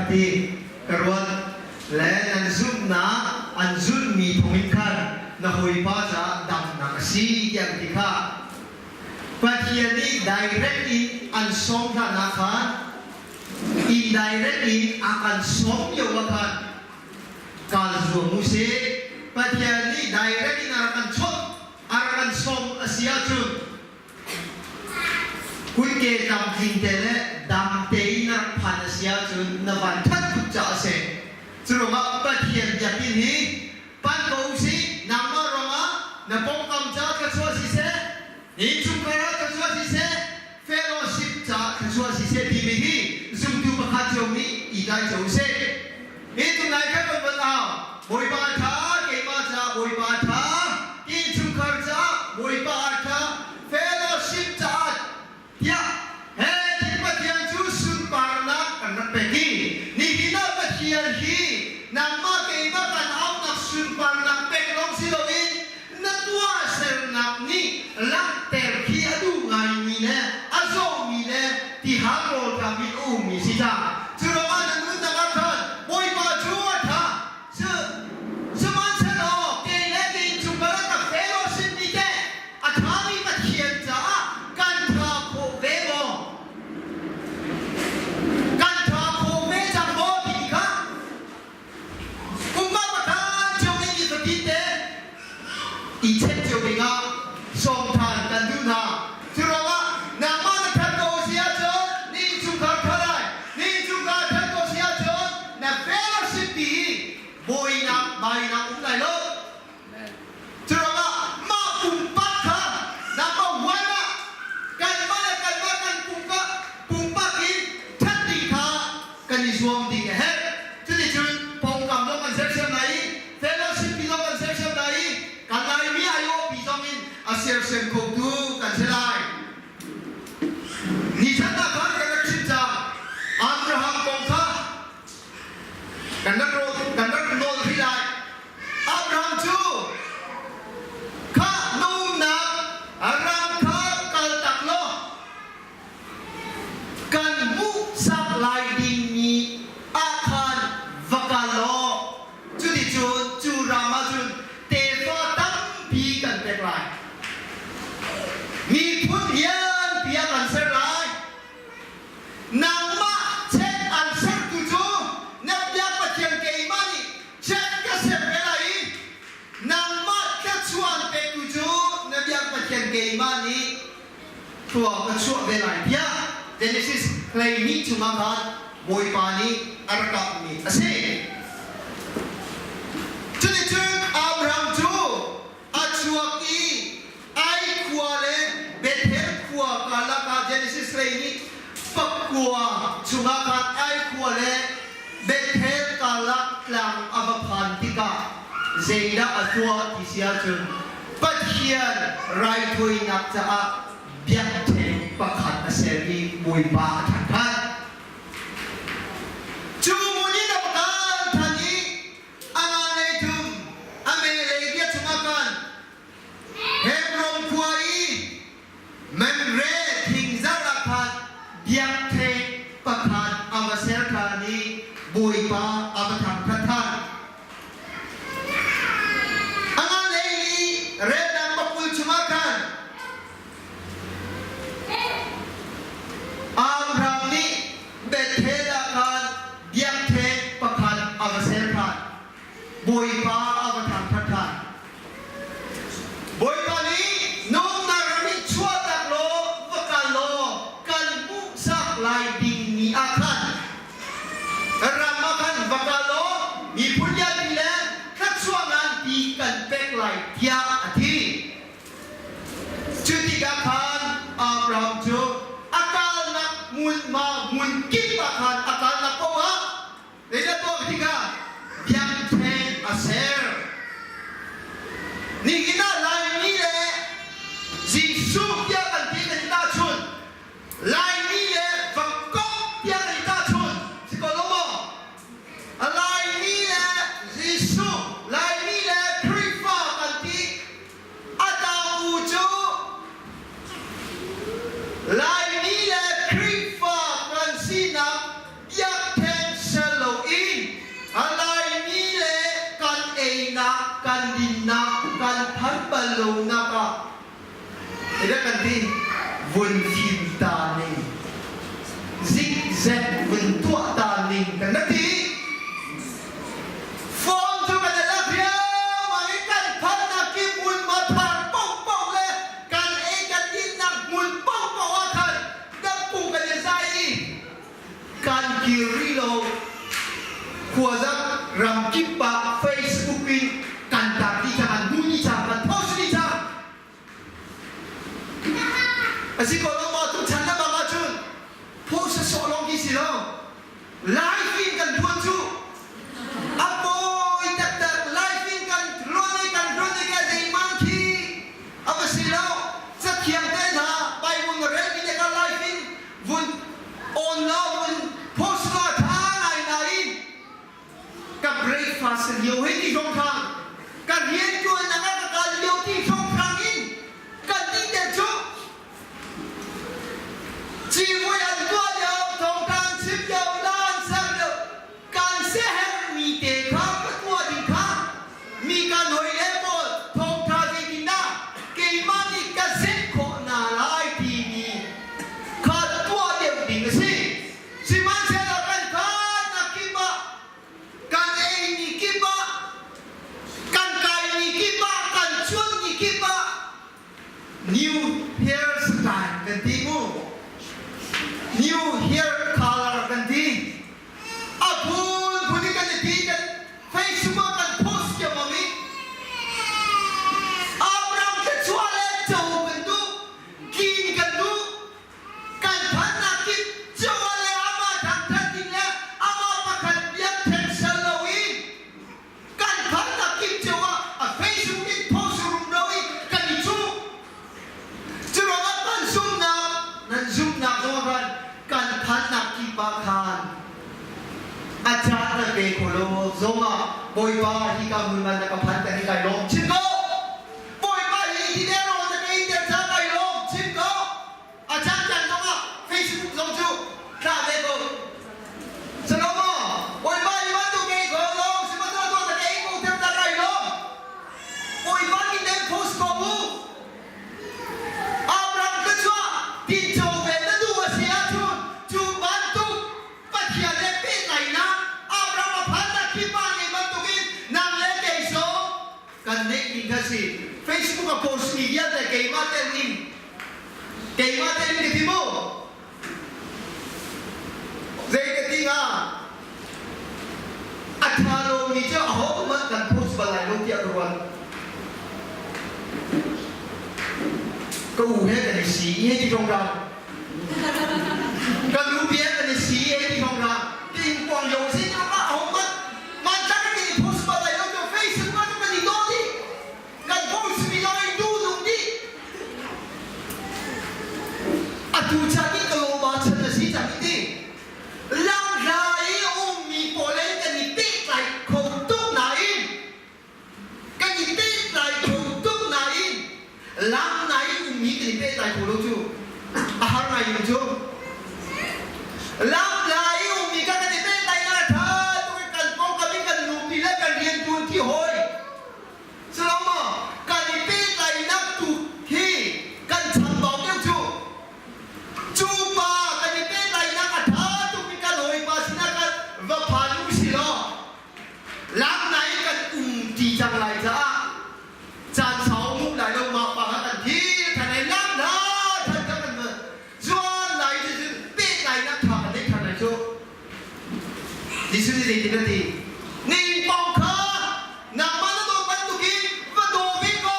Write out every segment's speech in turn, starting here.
ti ka ruat. Le nan zumhnak an zulhmi thawngin khan na hawipa caah damnak a si tiah ka ti kha. Pathian nih direct in an sawm hlanah khan indirect in a kan sawm lio ah khan kal zuam u sih. Pathian nih direct in a rak kan chawnh, a rak kan sawm a si ahcun kutke tlamtling te le dam tein na rak phan a si ahcun na van ṭhat tuk caah a si. Curuangah Pathian biakinn hi panh ko u sih, nangmah ruangah na pawngkam caah thluachuah siseh, na innchungkhar ah thluachuah siseh, fellowship caah thluachuah siseh timi hi zumtu pakhat cio nih i tlai cio u sih. Hi tunai kha kan van au, Bawipa a ṭha, keimah caah Bawipa a ṭha, ka innchungkhar caah Bawipa a ṭha, fellowship caah tiah he thil Pathian cu sunparnak kan rak pek i nihin ah Pathian hi nangmah keimah kan aunak sunparnak pek lawng si loin na tuahsernak nih langhter khi a duh ngaimi le a zawmi le tihang rawlṭam in a ummi si cang. Cu ruangah na nunnak ah khan Bawipa cu a ṭha. Sihmanhsehlaw kei le ka innchungkhar ah ka fellowship mi teh a ṭhami Pathian caah kan ṭha khawh ve maw? Kan ṭha khawh ve cang maw timi kha Pumpak pakhat cio nih nifatin te i check cio dingah sawm ṭhan kan duh hna. Cu ruangah nangmah na ṭhat ko si ahcun na innchungkhar ṭha lai, na innchungkhar ṭhat ko si ahcun na fellowship pi hi bawinak bainak um lai lo. Curuangah mah pumpak kha nangmah huan ah kanmah le kanmah kan pumpak pumpak in ṭhat ding kha kan i zuam ding a herh. Cuticun pawngkam zong kan sersiam lai i fellowship pi zong kan sersiam lai i kan Laimi aiawhpi zong in a sersiam khotu kan si lai. Nichan ah khan kan rak chim cang. Abraham kong kha kan rak kan rak nawl rih lai. Abraham cu kha na umnak ram kha kaltak law kan hmuhsak lai dingmi ah khan va kal law cuticun cu ram ah cun tefa tampi kan pek lai. Miphun lianpi ah kan ser lai. Nangmah chet an sertu cu na biak Pathian keimah nih chet ka ser ve lai i nangmah thluachuah an pektu cu na biak Pathian keimah nih thlua ka chuah ve lai tiah Genesis 12 chungah khan Bawipa nih a rak kapmi a si. Cuticun Abraham cu a chuak i Ai khua le Bethel khua karlak ah Genesis lei nih pakua chungah khan Ai khua le Bethel karlak tlang a va phan tikah zeidah a tuah ti si ahcun Pathian raithawinak caah biakṭheng pakhat a ser i Bawipa a ṭhan. Cu hmun in a va kal ṭhan i A ngan lei thum, a me lei bia chungah khan Hebron khua i Mamre thingzar ah khan biakṭheng pakhat a va ser ṭhan i Bawipa a va thangṭhat ṭhan. A ngan lei i relnak pakul chungah khan Abraham nih Bethel ah khan biakṭheng pakhat a va ser ṭhan. Bawipa a va thangṭhat ṭhan. Bawipa nih nunnak ram in chuahtak law va kal law kan hmuhsak lai dingmi ah khan ram ah khan va kal law. Khuazak ramkip ah Facebook in kan tar dih cang, an hmu dih cang, kan post dih cang. A si ko lo maw? Tuchan le bang ahcun post sawh lawng khi si lo. Live in kan tuan cu a pawi taktak. Live in kan ruan i kan ruan i ka zeihmanh khi a va si lo. Cathiang te hna Bible na rel mi te kha live in vun on law vun post law a ṭha ngai nain ka breakfast lio hei ti hrawnghrang ka rianṭuannak ah ka kal lio ti hrawnghrang in kan ti te cu civui an tuah lio thawngṭha an chim lio la an ser lio kan siaherhmi te kha ka tuah ding kha mi kan hoi le pawl thawngṭha zeitindah keimah nih ka zet khawh hna lai timi kha tuah deuh ding a si. Sihmanhsehlaw kan khannak kip ah, kan eimi kip ah, kan kaimi kip ah, kan chuanmi kip ah new hair style kan ti mu. New hair color kan ti. A phunphun in kan i ti kan Facebook ah kan post tiangmang i Abraham thluachuah le co kan duh, tlin kan duh, kan phannak kip cio ah le amah thangthat ding le amah pakhat biakṭheng sel loin kan phannak kip cio ah a Facebook in post rumro i kan i cuh. Cu ruangah kan zumhnak, nan zumhnak zong khan kan phannak kip ah khan a caan na pe kho lo zongah Bawipa hi ka hmun man na ka phan ka hi kai lawm chim ko. Bawipa hi hi le rawl na ka in der ca kai lawm chim ko. A caan caan zongah Facebook zong cu thlah ve ko. Salomo, Bawipa hi bantuk ei ko lawm sihmanhsehlaw na ka ei ko ter ta kai lawm. Bawipa nih nan post ko mu. Abraham thluachuah tinco ve na duh a si ahcun cu bantuk Pathian he pehtlaihnak Abraham a phannak khi pa ngei bantukin nang le kei zong kan neih ding kha si. Facebook a post mi vialte keimah tel in keimah tel in ka ti mu. Zei ka ti hnga? A ṭha lomi cu ahohmanh kan post bal lai lo tiah ka ruat. Ka u he kan i si i hei ti ṭong ṭang. Ka nu bia kan i si i hei ti ṭong ṭang. Tingkuang yo si cu mah ahohmanh hmanthlak kan i post bal lai lo cu Facebook ah kan i daw dih. Kan post mi zong in duh nung dih. Atu chan i ka lawma chan a si cang i ti. Langhla i a ummi pawl in kan i pehtlai kho tuk nain kan i pehtlai kho tuk nain langhla i ummi kan i pehtlai kho lo cu a har ngai mi cu langhla i ummi kha kan i pehtlai a ṭha tuk i kan pawngkam in kan nupi le kan rianṭuan ti hawi Silo kan i pehtlaihnak tu hi kan chambau deuh cu. Cu pa kan i pehtlaihnak a ṭha tukmi kan hawipa sinah kan va phan u si law lamnai kan um ti cang lai caah caan sau mu lai lo mah pa kha kan thi than ai lam hna than kan kan zuan lai cu pehtlaihnak ṭha kan nei than lai cu. Jesuh nih zeitin a ti? Na innpawng kha nangmah na dawt bantukin va daw ve ko.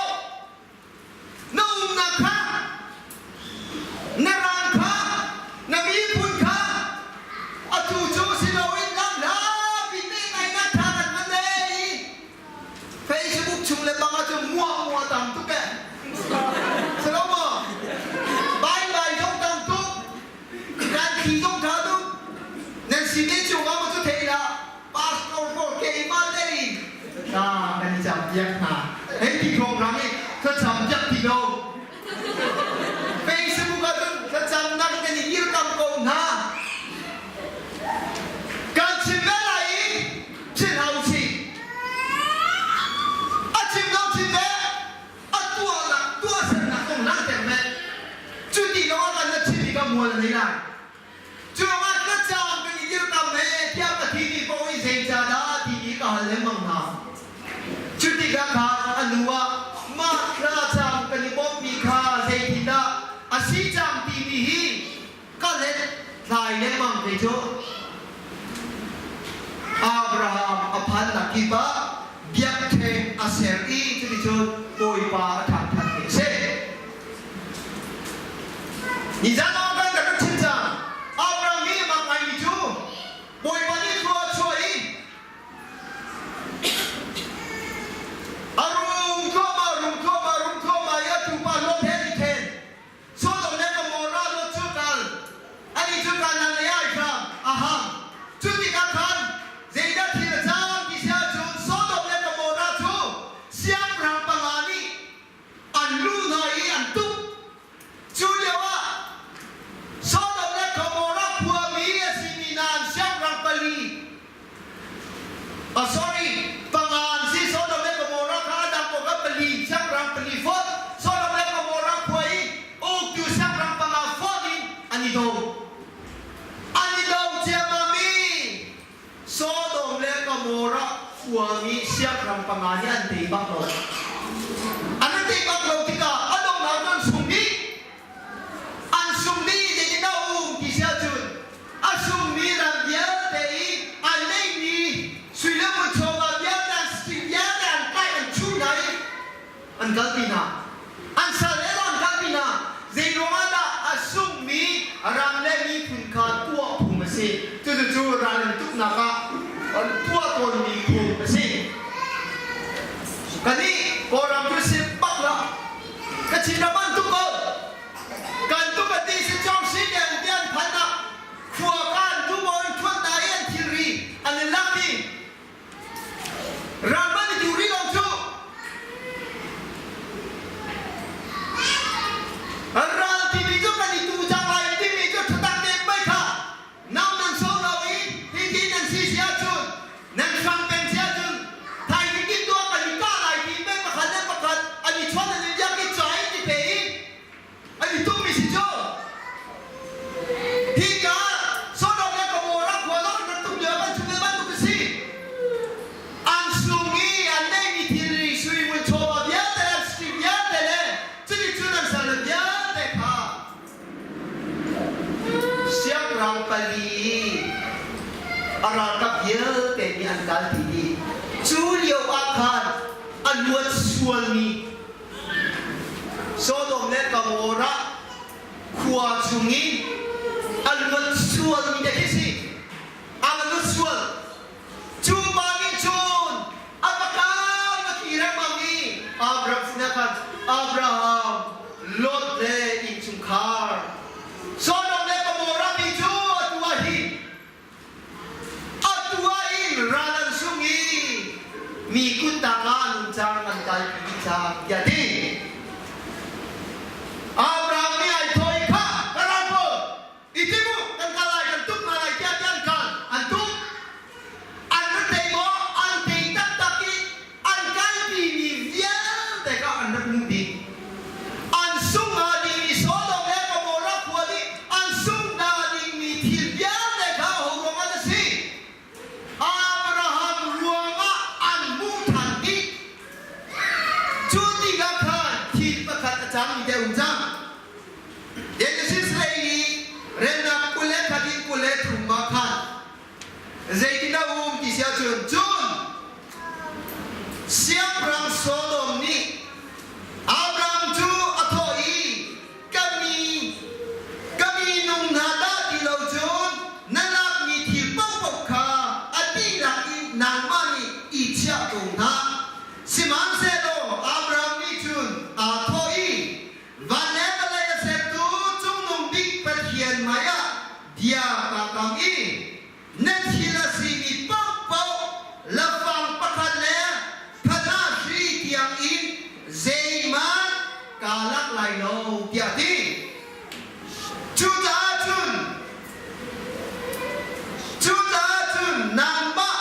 Na umnak kha, na rang kha, na miphun kha atu cu si loin lamhlapi pehtlaihnak ṭha kan hman le i Facebook chung le bang ahcun muah muah tam tuk eh. Silo maw? Bai bai zong tam tuk. Kan thi zong ṭha tuk. Nan si te cio ma cu thei dah pastor pawl keimah te in thla kan i campiak hna. Hei ti program i thlacam piak ti lo. Facebook ah cun thlacamnak kan i dirkam ko hna. Kan chim ve lai i chim hlah usih. A chim lo chim ve. A tuahnak tuahsernak kong langhter ve. Cu ti lo ah kan na chimmi ka mual a nei lai. Cu ruangah thlacam kan i dirkam he tiah ka thimi paoh i zeicahdah timi ka hal lengmang hna. Cu tikah khan a nu ah mah thlacam kan i bawmhmi kha zeitindah a si cang timi hi ka let hlai lengmang te cu. Abraham a phannak kip ah biakṭheng a ser i cuticun Bawipa a ṭhangṭhat ni a si. Nizan ah kan rak chim cang. Abraham hi mak ngaimi cu Bawipa nih thlua a chuah i a rum thluahmah, rum thluahmah, rum thluahmah i a tupa Lot he an i ṭhen. Sodom le Gomorrah Lot cu kal. Anih cu Kanaan lei ah ai hram, a ham. Cu tikah khan zeidah thil a cang ti si ahcun Sodom le Gomorrah cu siangpahrang panga nih an lu hna i an tuk. Cu lioah Sodom le Gomorrah khuami a simi hna an siangpahrang pali Oh, sorry, panga an si. Sodom le Gomorrah kha a dang paoh kha pali, siangpahrang pali fonh. Sodom le Gomorrah khua i uktu siangpahrang panga fonh in an i do. An i do ciammam i Sodom le Gomorrah khuami siangpahrang panga nih an tei bak lo. An tei bak lo tikah a donghnak cu an sung dih. An sung dih zeitindah a um ti si ahcun a sungmi ram vialte i an neihmi sui le ngun chawva vialte an sting vialte an tlaih an chuh hna i an kalpi hna. An sal le an kalpi hna. Zei ruangah dah a sungmi ram le miphun kha tuah phung a si. Cucu ral an tuknak ah an tuah tawnmi phung a si. Kannih Kawlram cu si bak lo. Ka Chin ram an tuk ko. Kan tuk a ti si cawng si te an ti an phan ah khua ka an tu maw an thuat hna i an thilri an in lak i ram an i duh rih lo cu. Ral timi cu kan i tu cang lai timi cu thatak tein mei kha nau nan so lo i hihi nan si si ahcun nan hrang peng si ahcun thaizing kin tuah kan i kah lai ti mei pakhat le pakhat an i chawn an i biak i ca in i pe i an i tummi si cu hika Sodom le Gomorrah khua zong rak tum lio kan chung le bantuk a si an sung i an neihmi thilri sui ngun chawva vialte an sri vialte le cuticun an sal vialte kha Siangpahrang pali a ralkap vialte nih an kalpi dih. Cu lio ah khan a luat sualmi Sodom le Gomorrah khua chung i a luat sualmi te khi si. A va lut sual. Cu pa nih cun a va kal a ki lengmang i Abraham sinah khan Abraham, Lot le innchungkhar Sodom le Gomorrah mi cu atu ah hin atu ah in ral an sung i mi kuttang ah an um cang an kalpi dih cang tiah a ti. Abraham nih ai thawh i khah ka ral pawl I tim u, kan kal lai, kan tuk hna lai tiah ti an kal, an tuk. An rak tei maw? An tei taktak i an kalpimi vialte kha an rak hmuh dih. An sung hnga dingmi Sodom le Gomorrah khua nih an sung hna dingmi thil vialte kha aho ruangah a si? Abraham ruangah an hmuh ṭhan dih. Cu tikah khan thil pakhat a cangmi te a um cang. Genesis lei i relnak 21 in 23 ah khan zeitin a um ti si ahcun cun siangpahrang Sodom nih Abraham cu a thawh i ka mi ka minung hna dah ti lo cun na lakmi thil paohpaoh kha a dihlak in nangmah nih i chiah ko hna. Sihmanhsehlaw Abraham nih cun aa thawh i Van le vawlei a sertu Cungnung Bik Pathian hmaiah bia kaa kam i na thil a simi paohpaoh lafang pakhat le phanah hri tiang in zeihmanh kaa lak lai lo tiah a ti. Cucaah cun cucaah cun nangmah.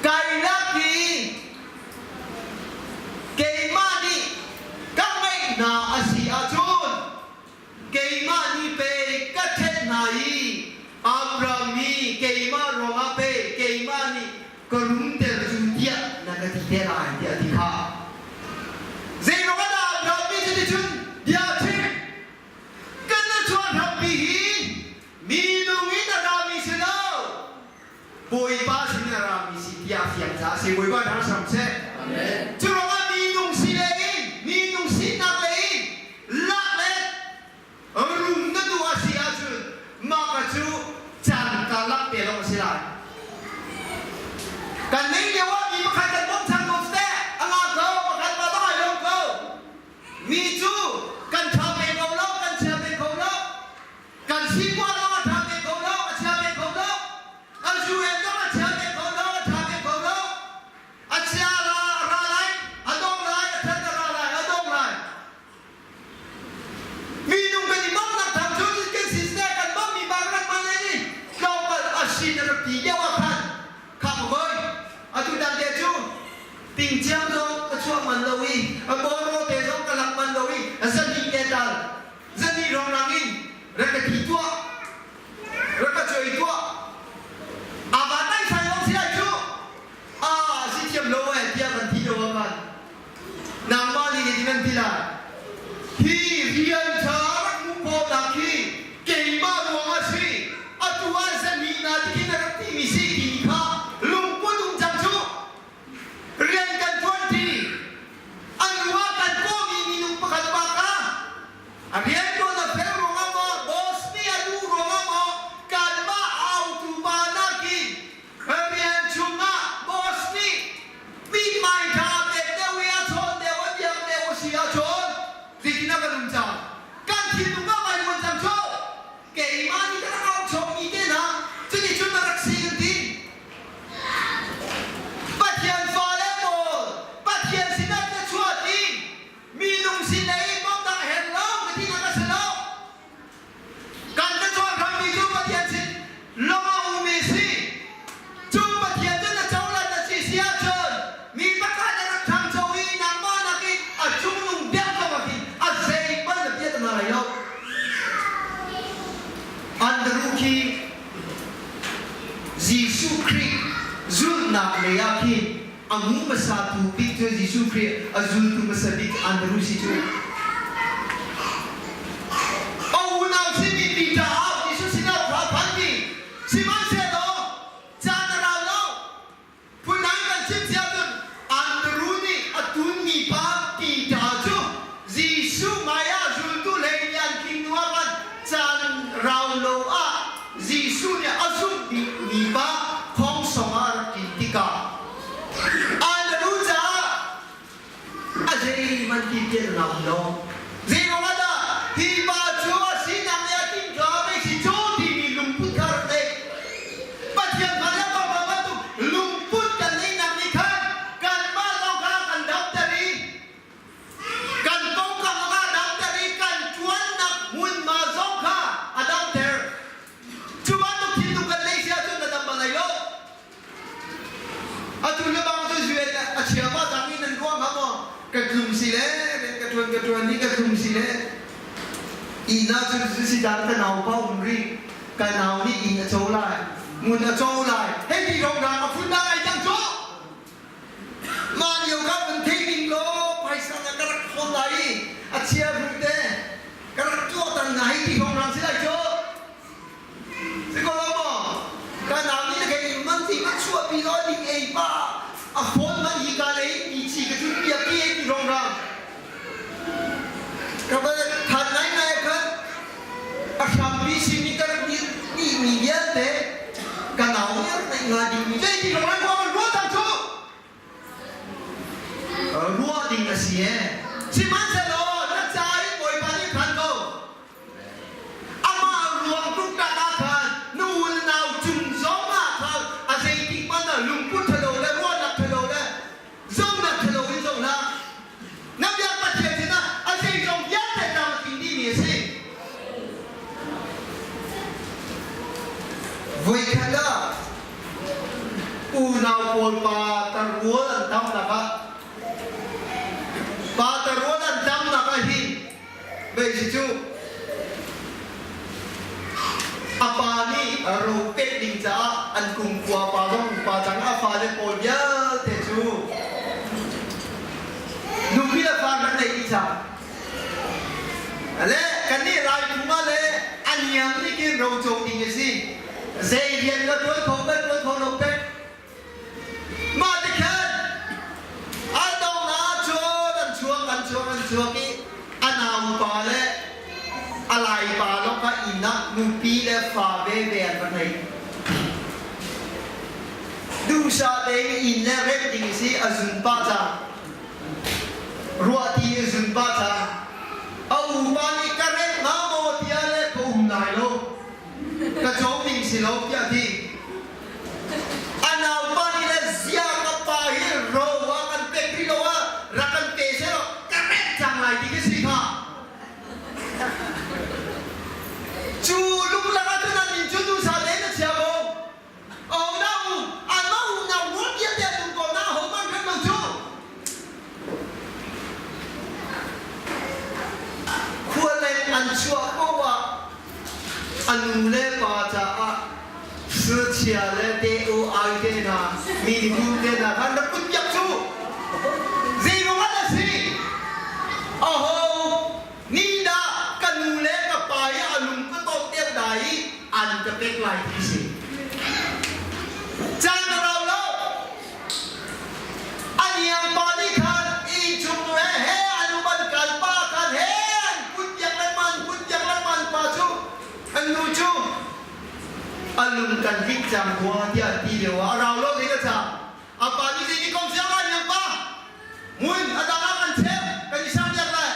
Kai lak i keimah nih ka ngeih hna a si ahcun keimah nih pei ka ṭhen hna i Abraham hi keimah ruangah pei keimah nih ka rumter cu tiah na ka ti te lai tiah a ti kha. Zei ruangah dah Abraham nih cuticun bia a chim? Kan na chuahrampi hi minung in a rami si lo, Bawipa sin in a rami si tiah a fiang caah a si. Bawipa thang hram seh. Cu ruangah minung si le in, minung sinak le in lak le rum na duh a si ahcun mah ka cu caan karlak te lawng a si lai. Kan nei lio ah mi pakhat kan bawmchan ko teh, a ngah ko, pakhat pa bak ai lawm ko. Mi cu kan ṭha ve ko lo, kan chia ve ko lo. Kan sikua zong a ṭha ve ko lo, a chia ve ko lo. A UN zong a chia ve ko lo, a ṭha ve ko lo. A chia ra, a ra lai, a dong lai, a ṭhat a ra lai, a dong lai. Minung kan i bawmhnak tham cu kan si seh, kan bawmhmi pa kan man lai ni tlawmpal a si na rak ti deuh ah khan kha ka voi. Atu tan te cu Tingciang zong ka chuah man lo i a bawraw te zong ka lak man lo i zani te tal zani rongrang in rak ka thi tuah rak ka cuai tuah a van nai sai lawng si lai cu a si thiam lo eh tiah kan thi lo ah khan nangmah nih nih nan ti lai hi rian ṭha rak hmuh khawhnak hi keimah ruang ah si atu ah zani na ti na rak timi si ti kha lungput um cang cu Rian kan ṭuanṭi. A nu ah kan kawhmi minung pakhat pa kha a rianṭuan a fel ruangah maw, boss nih a duh ruangah maw, kanmah autu pa nakin rian chungah boss nih mithmai ṭha a pek deuh i a chawn deuh, a biak deuh a si ahcun zeitin a kan um cang? Kan thinlung ah vai uan cang cu. Keimah nih ka rak auh chawmmi te hna cuticun na rak si kan ti. Pathian fale pawl Pathian sinah ka chuat i minung sin lei bawmhnak a herh lo ka tinak a si lo. Kan ka cawnhrammi cu Pathian sin lawng a ummi a si. Cu Pathian cu na cohlan na si si ahcun mi pakhat a rak ṭhangcho i nangmah nakin a cungnung deuh zong ah khin a zeihmanh na piat hna lai lo. Andru khi Jesuh Khrih zulhnak lei ah khin a ngu hmasatu bik cu Jesuh Khrih a zultu hmasa bik Andru si cu. A unau simi Peter ah Jesuh sinah kha a phanmi sihmanhsehlaw caan a rau lo. Phundang kan chim cia cun Andru nih a tunmi pa Peter cu Jesuh hmaiah zultu hlei nih an king hnu ah khan caan rau lo ah Jesuh nih a zumh bikmi pa khongsong ah a rak ṭin tikah Andru caah A zeihmanh ti pian ngam lo. Zeiruangah dah hi pa cu a sinak le a tingtla pei si cu timi lungput kha rak neih. Pathian kha le Baba bantuk lungput kan neihnak nih khan kanmah zong kha kan damter i kan pawngkam a damter i kan ṭuannak hmunhma zong kha a damter. Cu bantuk thinlung kan neih si ahcun na dam bal lai lo. Atu le bang cu UN a chia ma cang i nan ruah hnga maw? Ka tlung si le ka ṭuan ka ṭuan i ka tlung si le inn ah cun si caan ka nau pa um rih ka nau nih inn a co lai ngun a co lai hei ti rongrang a phun dang ai cang cu mah lio kha vun thei ding law phaisa na ka rak khawn lai i a chia hru te ka rak tuahter na hei ti rongrang si lai cu Si ko lo maw? Ka nau nih na kei man ti man chuahpi law ding ei pa a phone man hi ka lei mi chi ka cun bia pi ei ti rongrang. Ka va than ngai ngai khan a hrampi simi ka rak ni ni mi vialte ka nau nih a rak neih hnga ding mi zei ti rongrang ko kan ruah cang cu. Ruah ding a si ee. Sihmanhsehlaw na ca in Bawipa nih phan ko. Amah ruang tuk ah khan na u le nau cung zong ah khan a zeitik hmanh ah lungput ṭhalo le ruahnak ṭhalo le zumhnak ṭhalo in zoh hlah. Na biak Pathian sinah a zeizong vialte tlam a tling dihmi a si. Voikhat ah Unau pawl pa tarual an tamnak ah pa tarual an tamnak ah hin mei cu a pa nih ro pek ding caah an kumkhua pa zong pa cang a fale pawl vialte cu nupi le fa rak nei dih cang. Le kannih Lai phung ah le a niam nih khin roco ding a si. Zei rian ka ṭuan kho kan ṭuan kho lo pek. Mah ti khan a dong ahcun an chuak an chuak an chuak i a naupa le a laipa lawng kha inn ah nupi le fa veve an va ngei. Duhsah tein inn le remh ding si a zun pah cang. Ruahti in zun pah cang. A upa nih ka remh hnga maw tiah le ka um lai lo. Ka co ding si lo tiah a ti. A naupa nih le zia ka pa hi ro ah kan pek rih lo ah rak kan pe seh law ka remh cang lai ti ka si kha. Cu lunglak ah cun an inn cu duhsah tein a chia ko. Oh no, anmah unau rual vialte an um ko na ahohmanh hrem lo cu. Khualeng an chuah paoh ah a nu le pa caah sirchia le te u ai te hna mi nih te hna khan rak put piak cu zeiruang ah a si aho ni dah ka nu le ka pa i a lung ka tawk deuh dai i an ka pek lai ti si caan a rau lo A niangpa nih khan innchung nu he he an um an kal pa khan he an kun piak lengmang kun piak lengmang pa cu an nu cu a lung kan hlik cang rua tiah an ti lio ah a rau lo ding a cang. A pa nih zei ni kong siang ah niangpa mun a dang ah kan cheu kan i sang piak lai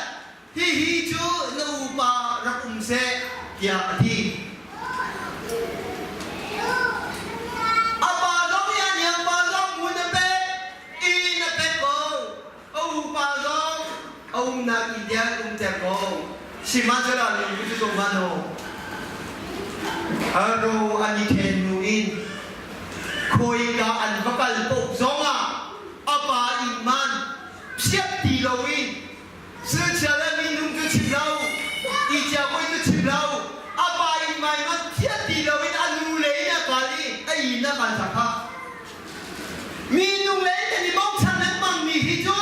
hihi cu na upa rak um seh tiah a ti. A pa zong nih a niangpa zong hmun a pek, inn a pek ko. A upa zong a umnak inn tiang umter ko. Sihmanhsehlaw nih cu cu hmanh u. A ro an i then hnu in khawika an va kal paoh zongah a pa inn man phiat ti loin Silchia le minung cu chim lo, icia voi cu chim lo, a pa in mai man thiat ti loin a nu lei in a kal i a inn a kal tak kha. Minung lei kan i bochan lengmang mi hi cu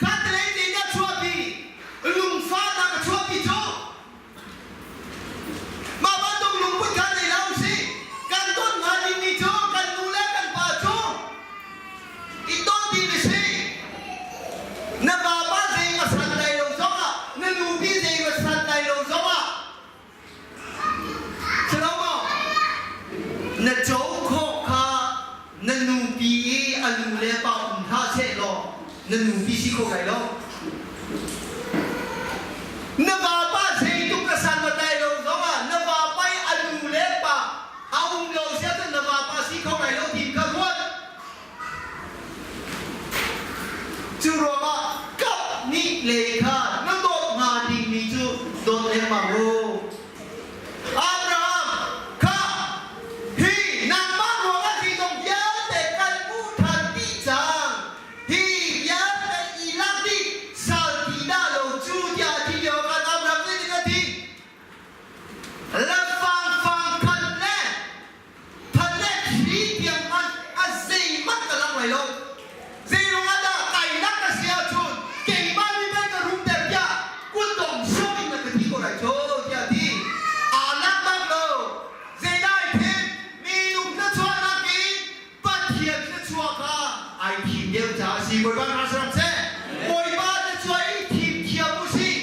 khatlei tein a chuahpi, lungfahnak a chuahpi cu Mah bantuk lungput kha nei lo usih. Kan ton hnga dingmi cu kan nu le kan pa cu i ton ding a si. Na vapa zei va san lai lo zongah, na nupi zei va san lai lo zongah, si lo maw? Na co khawh kha na nupi i a nu le pa um hlah seh law na nupi si kho lai lo. Na vapa zeitluk na san va tlai lo zongah na vapa i a nu le pa a um lo si ahcun na vapa si kho lai lo ti kha ruat. Cu ruangah kap nih lei kha na dawt hnga dingmi cu dawt lengmang u. Abraham kha hi nangmah ruangah hi zong vialte kan hmuh ṭhan dih cang. Hi vialte i lak dih sal ti dah lo cu tiah a ti lio khan Abraham zeitin a ti? Lafang fang khat le Phan le thli tiang hmanh a zeihmanh ka lang lai lo. Zeiruang ah dah kainak ka si ahcun keimah nih pei ka rumter tiah kutdong sawm in na ka ti ko lai cu tiah a ti. Aa lak bak lo. Zeidah ai thim? Minung thluachuahnak in Pathian thluachuah kha ai thim deuh caah a si. Bawipa hna saram seh. Bawipa thluachuah i thim thiam u sih.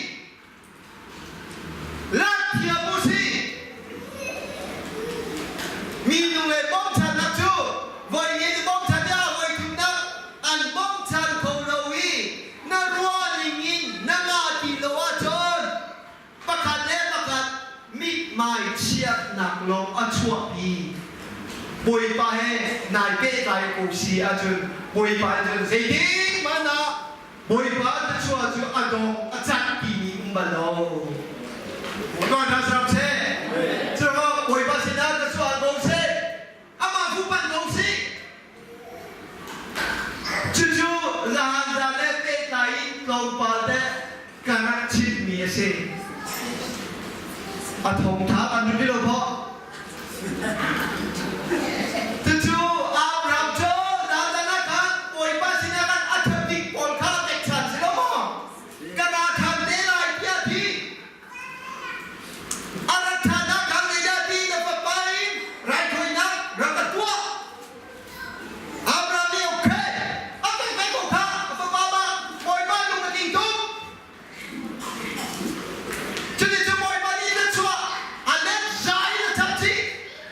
Lak thiam u sih. Minung le bawmchannak cu voi nih an bawmchan ah voi thumnak an bawmchan kho lo i na ruah ning in na ngah ti lo ahcun pakhat le pakhat mithmai chiatnak lawng a chuahpi. Bawipa he nai pehtlai ko si ahcun Bawipa nih cun zeitik hmanh ah Bawipa thluachuah cu a dong a cat timi um bal lo. Bawipa hna saram seh. Curuangah Bawipa sinah thluachuah ko seh. Amah fuhpanh ko sih. si. A thongtha kan ri lo pawh. Cucu Abraham cu Nathan ah khan Bawipa sinah khan a ṭhat bik pawl kha pekchan si lo maw? Ka ra ṭhan te lai tiah a ti. A rat ṭhan ah khan zeidah ti na fapa in raithawinak rak ka tuah. Abraham nih okay, a pek ve ko kha a fapa mah Bawipa lung a tling tuk. Cuticun Bawipa nih na chuah a let za in a chap chih,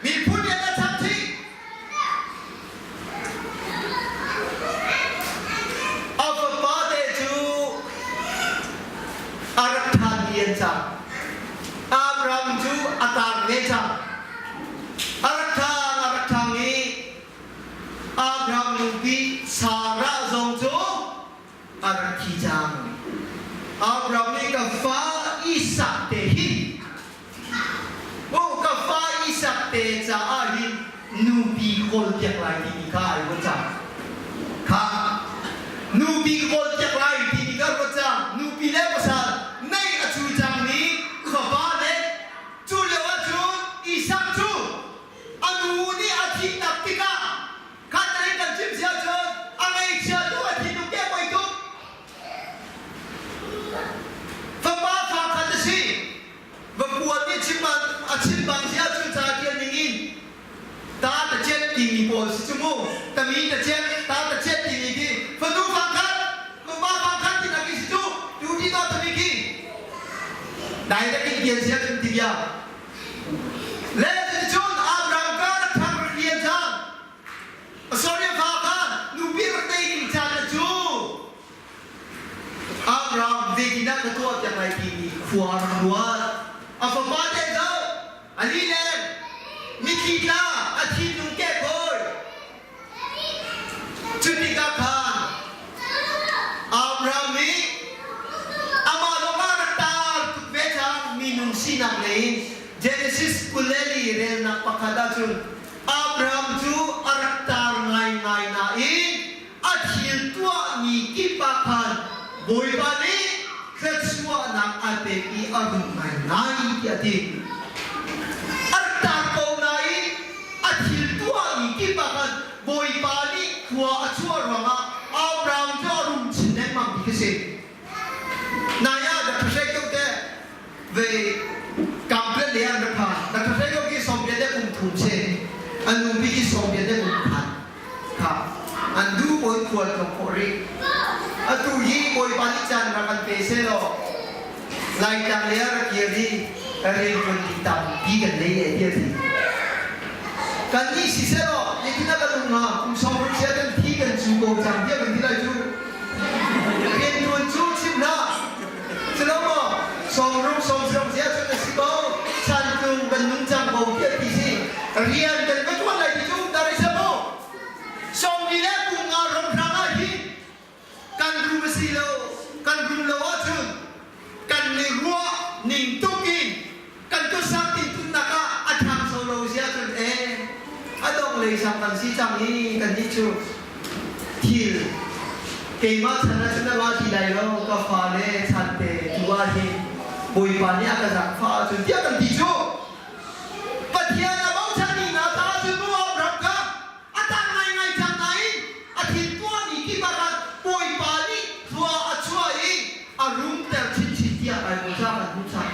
miphun lian a chap chih. A fapa te cu a rak ṭhanmi an cang. Abraham cu a tar ve cang. A rak ṭhang, a rak ṭhang i Abraham nupi Sarah zong cu a rak thi cang. Abraham nih ka fa Isak te hi oh ka fa Isak te caah hin nupi kawl piak lai timi kha ai ruat cang. Kha nupi kawl piak lai timi kha ruat cang. Nupi le pasal nei a cu cangmi fapa le cu lio ahcun Isak cu a nu nih a thihnak tikah Khatlei kan chim si ahcun a ngaihchia tu a thinlung te poi tuk. Fapa fa khat a si. Vapuan nih chim a chim bang si ahcun ca tial ning in ta ta chet timi pawl si cu mu. Tami ta chet, ta ta chet timi khi fanu fa khat, fapa fa khat ti nak si cu tu ti to tami khi. Dai da king tial si ahcun ti bia. Le cuticun Abraham ka rak thang rak lian cang. Sorry fa kha nupi rak nei ding caan na cu. Abraham zeitindah ka tuah piak lai timi khua rak ruat. A fapa te zoh, a lileng, mitthli tla, a thinlung keh kawi. Cu tikah khan Abraham nih amah lawng ah rak tar tuk ve cang minung sinak lei in Genesis 24 relnak pakhat ahcun Abraham cu a rak tar ngaingai nain a thil tuahmi kip ah khan Bawipa nih thluachuahnak a pek i a rum ngaingai tiah a ti. A rak tar ko nain a thil tuahmi kip ah khan Bawipa nih khua a chuah ruangah Abraham cu a rum chin lengmang ti khi si. Nai ah Dr. Hrei Kio te ve kamplet le an rak phan. Dr. Hrei Kio ki 90 le kum thum si. An nupi ki 90 le kum khat. Kha an duh bawi khual tlawng khawh rih. Atu hi Bawipa nih caan rak kan pe sehlaw Laitlang lei ah rak kir hi rianṭuan ding tampi kan nei e ti a ti. Kannih sisehlaw zeitindah kan um hnga? Kum 60 sia kan thi kan cu ko cang tiah kan ti lai cu. Rianṭuan cu chim hlah. Culo maw sawmruk sawmsaruk sia cun a si ko. Chantlung kan nung cang ko tiah ti si. Rian kan va ṭuan lai ti cu dar i seh mu. Sawmli le kum nga ram hrang ah hin kan rum a si lo kan rum lo ahcun kan i ruah ning tuk in kan kutsak tintunnak ah a ṭhangcho lo si ahcun ee a dong lei sang kan si cang i kannih cu thil keimah chan ah cun a la ti lai lo ka fale chan te tu ah hin Bawipa nih a ka zaangfah ahcun tiah kan ti cu Pathian a bochanmi hna caah cun mu Abraham kha a tang ngaingai cang nain a thil tuahmi kip ah khan Bawipa nih thlua a chuah i a rumter chinchin tiah Baibal ca kan hmuh cang.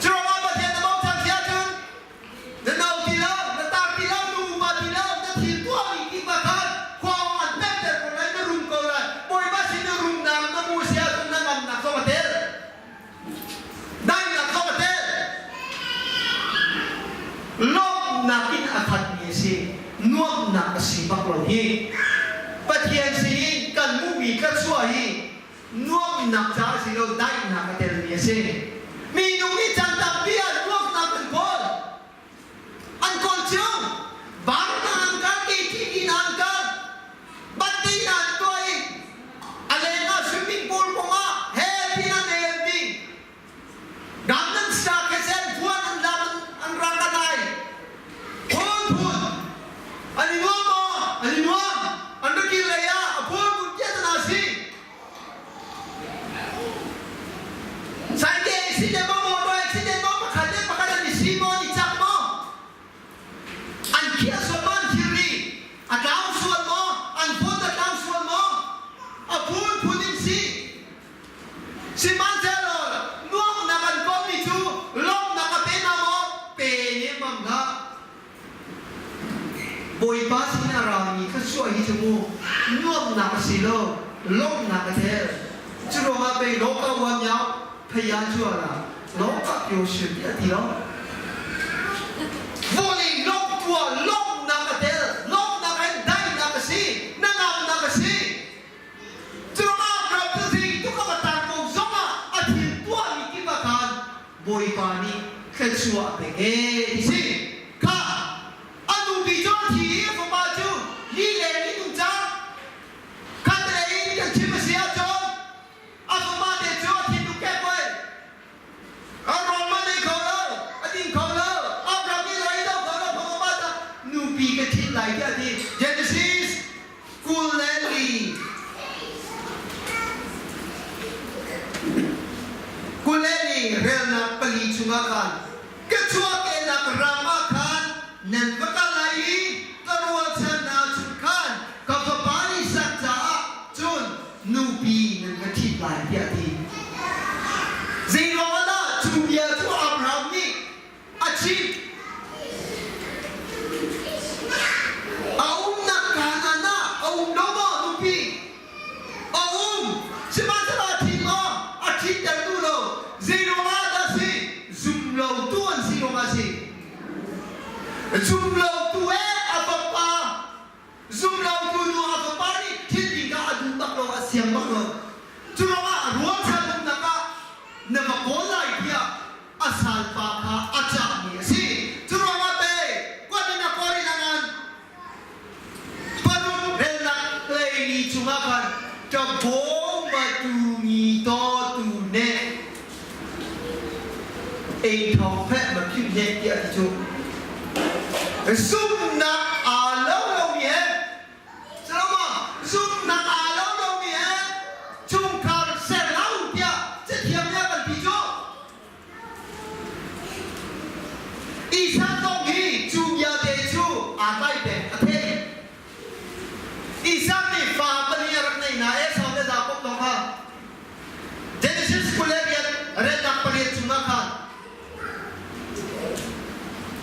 Curuangah Pathian na bochan si ahcun na no ti lo, na tar ti lo, na upa ti lo, na thil tuahmi kip ah khan khua an pemter ko lai, na rum ko lai. Bawipa sin na rumnak na hmuh si ahcun na ngamnak zong a tel. Daihnak zong a tel. Lawmhnak in a khatmi a si. Nuamhnak a si bak lo hi. Pathian sinin kan hmuhmi thluachuah hi nuamhnak caah si lo daihnak a telmi a si. Minung nih caan tampi ah nuamhnak kan kawl. An kawl cio. Bar hna an kal, KTV hna an kal, Batti hna an tuah i a leng ah swimming pool kong ah he tin an ei an ding. Gangnam Star kesen phuan an lam an rak an ai. Phun phun. An i nuam maw? An i nuam. An ra kir lei ah a phun phun tiah an si. khiah sual maw an thilri a tlau sual maw an phone a tlau sual maw a phunphun in si sihmanhsehlaw nuamhnak an kawlmi cu lawmhnak a pe hna maw pe nemmam hlah Bawipa sin a rami thluachuah hi cu mu nuamhnak a si lo lawmhnak a tel cu ruangah pei lawka uan yau phaya cua la lawka pyo shir tiah a ti lo vawlei lawmhtua lawmhnak a tel lawmhnak in daihnak a si hnangamnak a si cu ruangah ram cu zeitluk a va tar ko zongah a thil tuahmi kip ah khan Bawipa nih thluachuah a pek ee ti si. Kha a nupi cu a thi i a fapa cu lileng in um cang. Khatlei in kan chim a si ahcun a fapa te cu a thinlung kek oi. A rawl man ei kho lo, a ding kho lo, Abraham nih lo ei do kho lo, fapa ta nupi ka ṭhit lai tiah a ti. Genesis 24 24 relnak pali chungah khan ka chuahkehnak ram ah khan nan va kal lai i ka rualchan hna chung khan ka fapa Isak caah cun nupi nan va ṭhit lai tiah a ti. Zeiruangah dah cu bia cu Abraham nih a chimh. A umnak Kanaan ah a um lo maw nupi? A um. Sihmanhsehlaw a ṭhit maw? A ṭhitter duh lo. Zei ruangah dah si? Zum lotu an si ruangah a si. Zum lotu ee a fapa zum lotu nu a fapa nih thil ding kha a duh bak lo, a siang bak lo. Cu ruangah rualchan umnak ah na va kawl lai tiah a salpa kha a cahmi a si. Cu ruangah pei kuat in a kawl in a ngan. Paruk relnak hleili chungah khan ṭabawm tu mi taw tu ne ei thawng pheh ma phim he tiah ti cu. Zumhnak aa lo lomi he Saloma zumhnak aa lo lomi he chungkhar ser lo tiah cathiang nih a kan ti cu. Isak zong hi cu bia te cu aa tlai peng a theih. Isak nih fa pali a rak neih hna Esau le Jakob lawng kha Genesis 28 relnak pariat chungah khan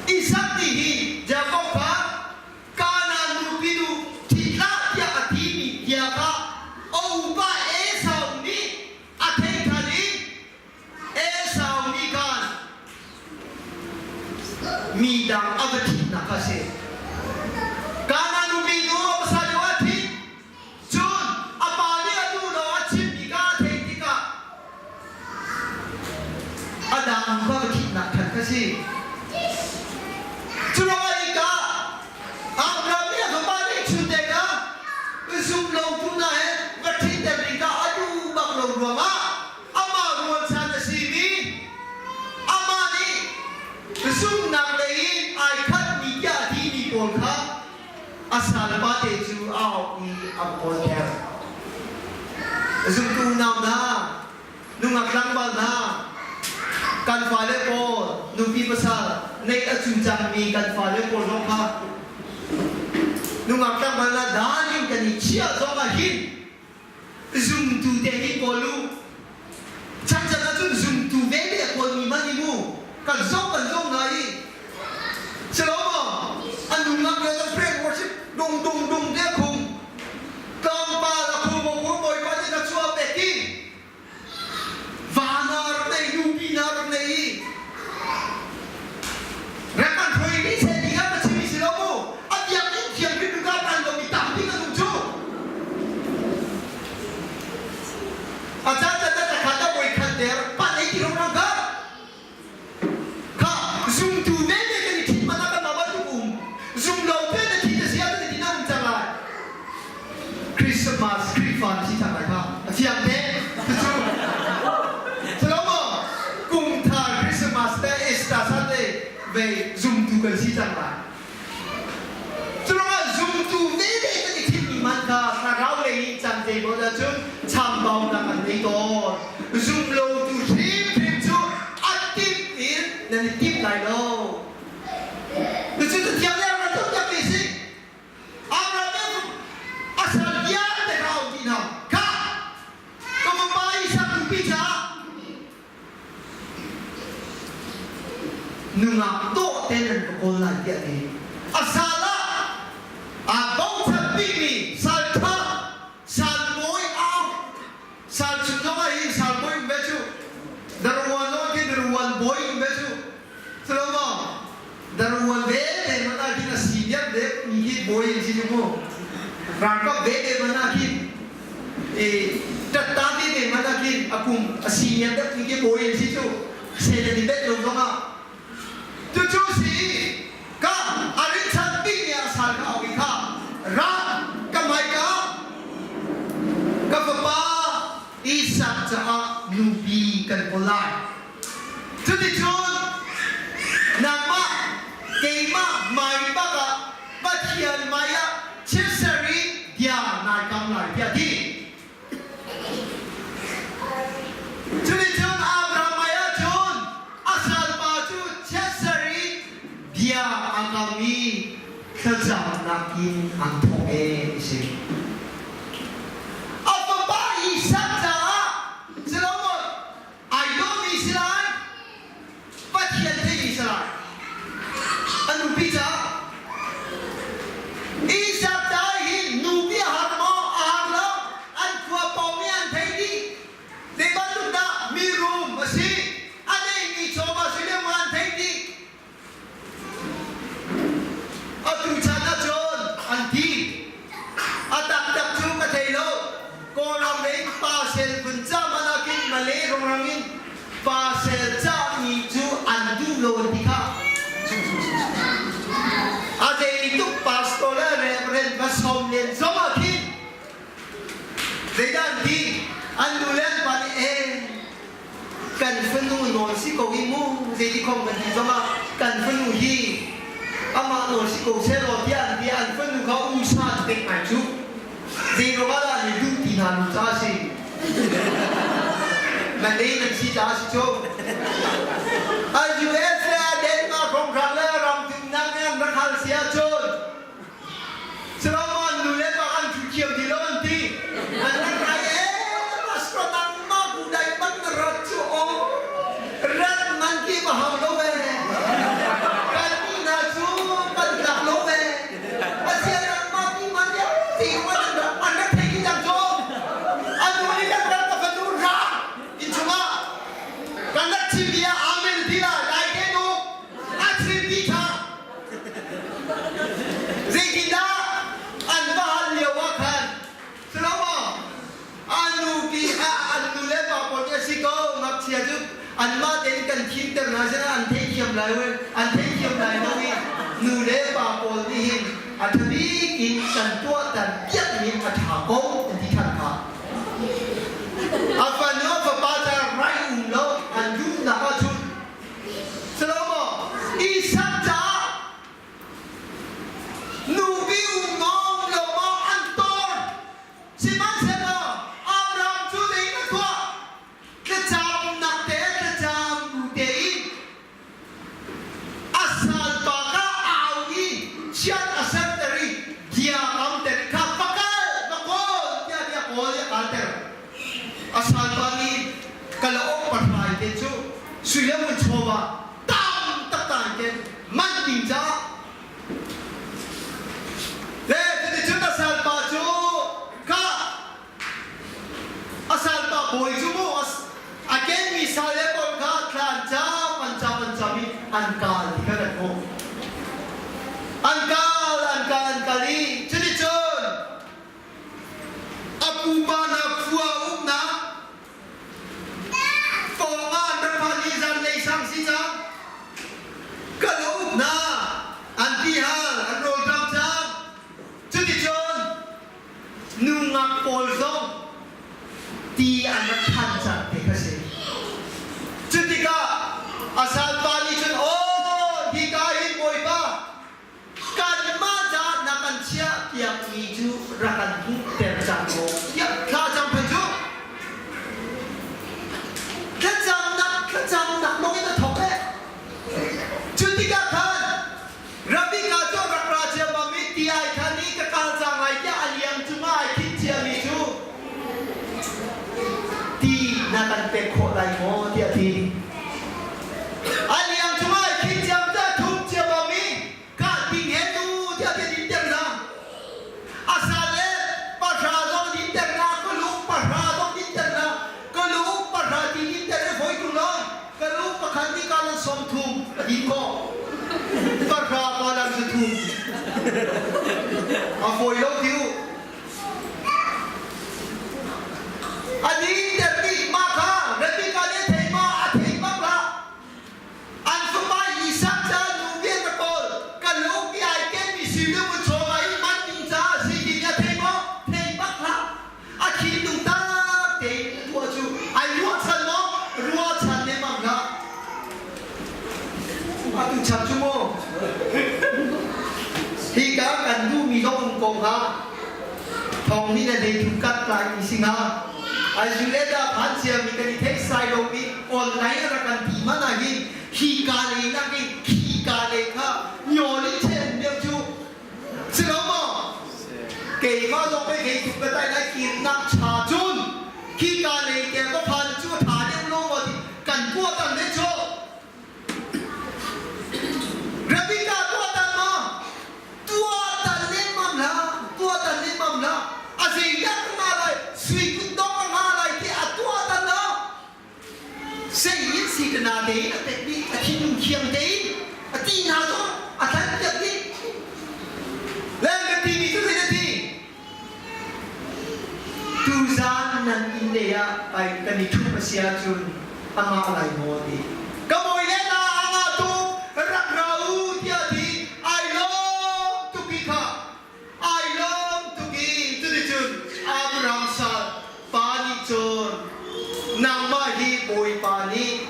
Isak nih hi Jakob kha Kanaan nupi nu ṭhit hlah tiah a timi bia kha a upa Esau nih a theih ṭhan i Esau nih khan mi dang a va ṭhitnak kha a si. Kanaan nupi nu a pasal lio ah a ṭhit. Cun a pa nih a duh lo a chimmi kha a theih tikah a dang va va ṭhitnak khan kha si. Cu ruangah hika Abraham nih a fapa nih chunte kha zum lo tu hna he va ṭhitter ding kha a duh bak lo ruangah amah rualchan a simi amah nih zumhnak lei in ai khatmi tiah a timi pawl kha a salpa te cu a auh i a kawlter. Zumtu unau hna, nungak tlangval hna, kan fale pawl nupi pasal neih a cu cangmi kan fale pawl zong kha nungak tlangval hna dan in kan i chiah zong ah hin zumtu te hi kawl u chan ahcun zumtu ve ve a kawlmi hmanh hi mu kan zong kan zong hna i si lo maw a nungak le kan prayer worship dung dung dung te khung tlawmpal a khung a khung bawipa nih ka chuah pek i Va na rak nei, nupi na rak nei i rak kan hruai mi seh ti kha ka chim si lo mu. A biakinn thianghlim ka tan lomi tampi kan um cu. A caan caan ah khat ah voi khat der pan ei ti ro rang ka. Kha zumtu veve kan i ṭhit hmanh ah kanmah bantuk um zum lo te na thi na sia na ti na um cang lai. Christmas Khrihfa na si cang lai kha a fiang te cucu Silo maw kum thar Christmas te Easter Sunday ve zumtu kan si cang lai. Curuangah zumtu veve kan i thimmi hmanh kha thlarau lei in cang zeimaw dah cun chambaunak an nei tawn. Zumlotu hrimhrim cu a timh in nan i timh lai lo. Cucu thiang le ran tuahpiakmi. bawi an si cu mu. Ralkap veve man ah khin i ṭatta veve man ah khin a kum a senior deuh mi khi bawi an si cu. Satan i bet lo zong ah. Cucu si ka a rinchanh bikmi ah sal ka auh i kha ra ka hmaika ka fapa Isak caah nupi kan kawl lai. Cuticun nangmah keimah hmai bak ah Pathian hmai ah chiatser i bia nai kam lai tiah a ti. Cuticun Abraham hmai ah cun a salpa cu chiatser i bia aa kam i thlacamnak in an thawk ee ti si. A fapa Isak caah Solomon ai dawhmi si lai, Pathian theihmi si lai. A nupi caah Isak caah hin nupi a har maw? A har lo. An khua pawng i an theih dih. Zei bantuk dah mirum a si, a neihmi chawva si lio an theih dih. Atu chan ahcun an thi. A taktak cu ka thei lo. Kawlram lei pasel vun ca hmanh ah khin Malay rongrang in pasel cahmi cu an duh lo an ti kha. A zeituk pastor le reverend va sawm len zong ah khin zeidah an ti? An nu le an pa nih ee kan fanu nawl si ko hi mu zeiti khom kan ti zongah kan fanu hi amah nawl si ko sehlaw tiah an ti an fanu kha usa an pek ngai cu zei ruangah dah an i duh ti hna lo caah si Malay nan si caah si cu a US le a Denmark hrawnghrang le ram thumnak nih an rak hal si ahcun Solomon nu le pa an thu thiam ti lo an ti. An rak rai ee pastor nangmah bu dai bang na rat cu aw rat man ki ma hau lo ve. Kan mi hna cu kan tlak lo ve. Asia nangmah bu man ya ti man an rak an rak thei ki cang cu. Anu nih kan rat ka fanu ra in chungah kan rak chim bia amen ti la dai te nu a chim ti tha Zeitindah an va hal lio ah khan Salomo a nupi a an nu le pa pawl nih a si ko ngakchia cu anmah tein kan thimter hna sinah an theithiam lai an theithiam lai lo i nu le pa pawl nih hin a ṭha bik in kan tuahter piakmi a ṭha ko an ti ṭhan kha. A fanu a fapa ca rai um lo an duhnak ahcun Salomo Isak caah nupi um maw lo maw an tor. Sihmanhsehlaw Abraham cu zei a tuah? Thlacamnak te thlacam bu tein a salpa kha a au i chiat a serter i bia kamter kha va kal va kawl tiah bia kawl i a kalter. A salpa nih kalauk pahrai te cu sui le ngun chawva tam taktak in ken man ding caah le cuticun a salpa cu kha a salpa bawi cu mu a kenmi sal le pawl kha thla an cam an cam an cam i an kal ti kha kan hmuh an kal an kal an kal i cuticun A pupa hna khua umnak pawngah an rak phan i zanlei sang si cang. Kan uk hna, an tihal, an rawlṭam cang. Cuticun nungak pawl zong ti an rak than cang ti kha si. Cutikah a salpa nih cun, Aw, hika hin Bawipa, Kanmah caah na kan chiahpiakmi cu rak kan hmuhter cang ko tiah thla cam phei cu thlacamnak thlacamnak lawng in a thawk eh. Cu tikah khan Rebecca cu a rak ra ciammam i ti ai khan i ka kal cang ai tiah a liang cungah ai khinh ciami cu ti na kan pek khawh lai maw tiah a ti. A liang cungah ai khinh ciam cu a thum ciammam i kah ding he tu tiah ti dinter hna. A sal le pahra zong dinter hna, ka pahra zong dinter hna, ka lu pahra ti dinter i fawi tung lo. Ka lu pakhat nih ka lan 30 a din khawh. Pahra ka lan 3. A fawi lo ti u. A dinter bik mah kha Rebecca nih a thei maw? A thei bak hlah. An fapa Isak ca nu vial ka kawl. Ka lungpi ai kenmi sui le ngun chawva i man ding caah a si timi a thei maw? Thei bak hlah. A thinlung tak tein a tuah cu ai ruahchan maw? Ruahchan lemmam hlah. Atu chan cu maw? Hika kan duhmi zong um ko hnga. Thawng nih na hleithum kat lai ti si hnga. Aizulet ah phan ciami kan i theih sai lomi online rak kan ti hmanh ah hin hika lei nak in khika lei kha nyawl in cheh um deuh cu si lo maw? Keimah zong pei kei tuk ka tai lai kirnak cha cun khika lei te ka phan cu a tha deuh lo maw ti kan tuahtan ve cu. Rebecca tuahtan maw? Tuahtan lemmam hlah, tuahtan lemmam hlah. A zeidah ka ngah lai, sui kutdong ka ngah lai ti a tuahtan lo. Sei in si ka na tein a pek dih, a thinlung thiang tein a ti hna zong a tlan piak dih. Le ka timi cu zei na ti? Tuzaan nan inn lei ah ai kan i ṭhumh a si ahcun a ngah lai maw ti. Ka bawi le hna a ngah tuk rak ra u tiah a ti. Ai lawm tuk i kha ai lawm tuk i cuticun Abraham sal pa nih cun nangmah hi Bawipa nih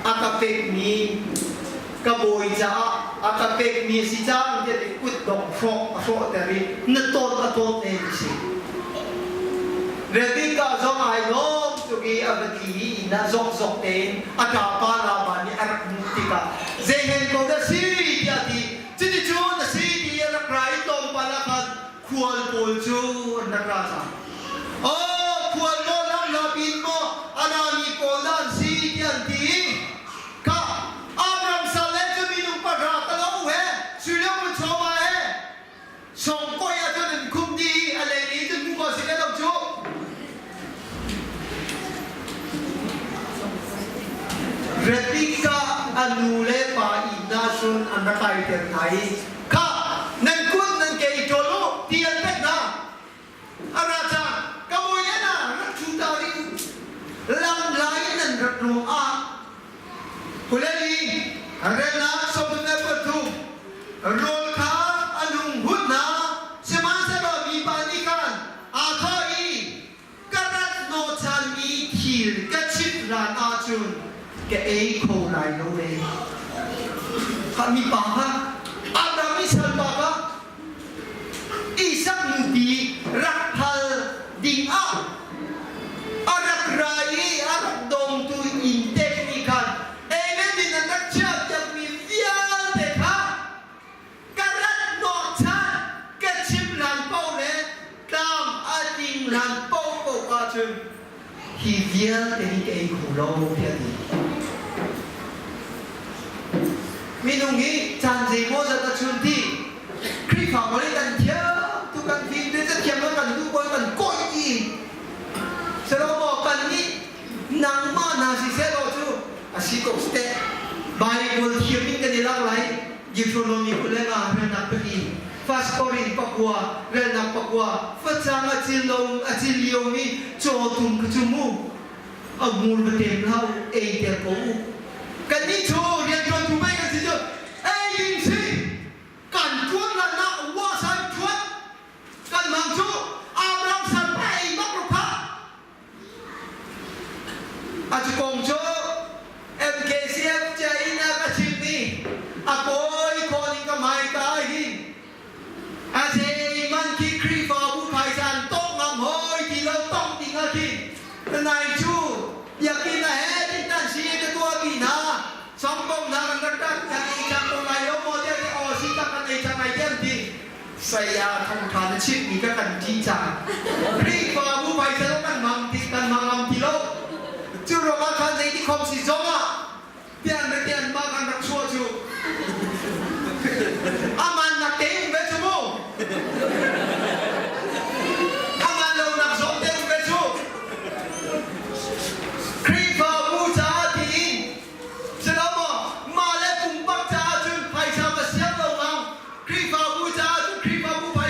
a ka pekmi ka bawi caah a ka pekmi a si cang tiah ti kutdong hrawk a hrawhter i na tawt a tawt ne ti si. Rebecca zong ai lawm tuk i a va tli i inn ah zokzok tein a ṭapa Laban nih a rak hmuh tikah zeihen ko dah si tiah a ti. Cuticun a si ti a rak ra i tlawmpal ah khan khual pawl cu an rak ra cang. Aw khual maw lamhla pin maw a rami pawl dah an si tiah an ti i kha Abraham sal le cu minung pahra ka lo he suilung mun chawva he songkoi ah cun an khum dih i a lei in cun hmu ko si lo cu. Rebecca a nu le pa inn ah cun an rak kaiter hna i Kha nan kut nan ke i ṭawl u ti an pek hna. A ra cang, ka bawi le hna rak ṭhu ta rih u. Lam lai in nan rat ruangah Kuleli relnak 33 rawl kha a lung hut hna sihmanhsehlaw mipa nih khan aa thawh i ka rat hnawhchanmi thil ka chimh hlan ahcun ka ei kho lai lo ve. Kha mipa kha Abraham i salpa kha Isak nupi rak hal ding ah a rak ra i a rak dongtu inntek nih khan ei le din an rak chiahpiakmi vialte kha Ka rat hnawhchan ka chim hlan paoh le tlam a ding hlan paohpaoh ahcun hi vialte hi ka ei kho lo tiah a ti. Minung hi caan zeimawzat a chun ti Khrihfa pawl hi kan thiam tuk kan fim te cathiam lo kan duh pawl kan kawih ti Salomo kan nih nangmah hna siseh law cu a si ko teh Bible thiam in kan i lak lai Deuteronomy 25 relnak pali First Korin pakua relnak pakua facang a cil lo a cil liomi cawtum kha cu mu a hmur va tem hlah u ei ter ko u kannih cu rianṭuantu pei kan si cu ei ding si kan ṭuan lan ah wa san ṭuan kan mang cu Abraham salpa ei bak ru kha A cu kong cu MKCF cia in a ka chimhmi a kawi khawn in ka hmaika ah hin a zeihmanh khi Khrihfabu phaisa an tawk ngam hoi ti lo tong ding ah khin nai cu biakinn a he tin tan si ka tuahmi hna songkomnak an rak rak kan ei cang ko lai lo maw tiah aw si tak kan ei cang ai tiah an ti Saya thawngṭha na chimmi kha kan ṭih cang. Khrihfabu phaisa zong kan hmang ti kan hmang ngam ti lo. Cu ruangah khan zeiti khom si zongah tian le tian mah kan rak chuah cu. Aman nak te um ve cu mu. Aman lo nak zong te um ve cu. Khrihfabu caah tiin silo maw mah le pumpak caah cun phaisa va siang lo ngang Khrihfabu caah cun Khrihfabu phaisa.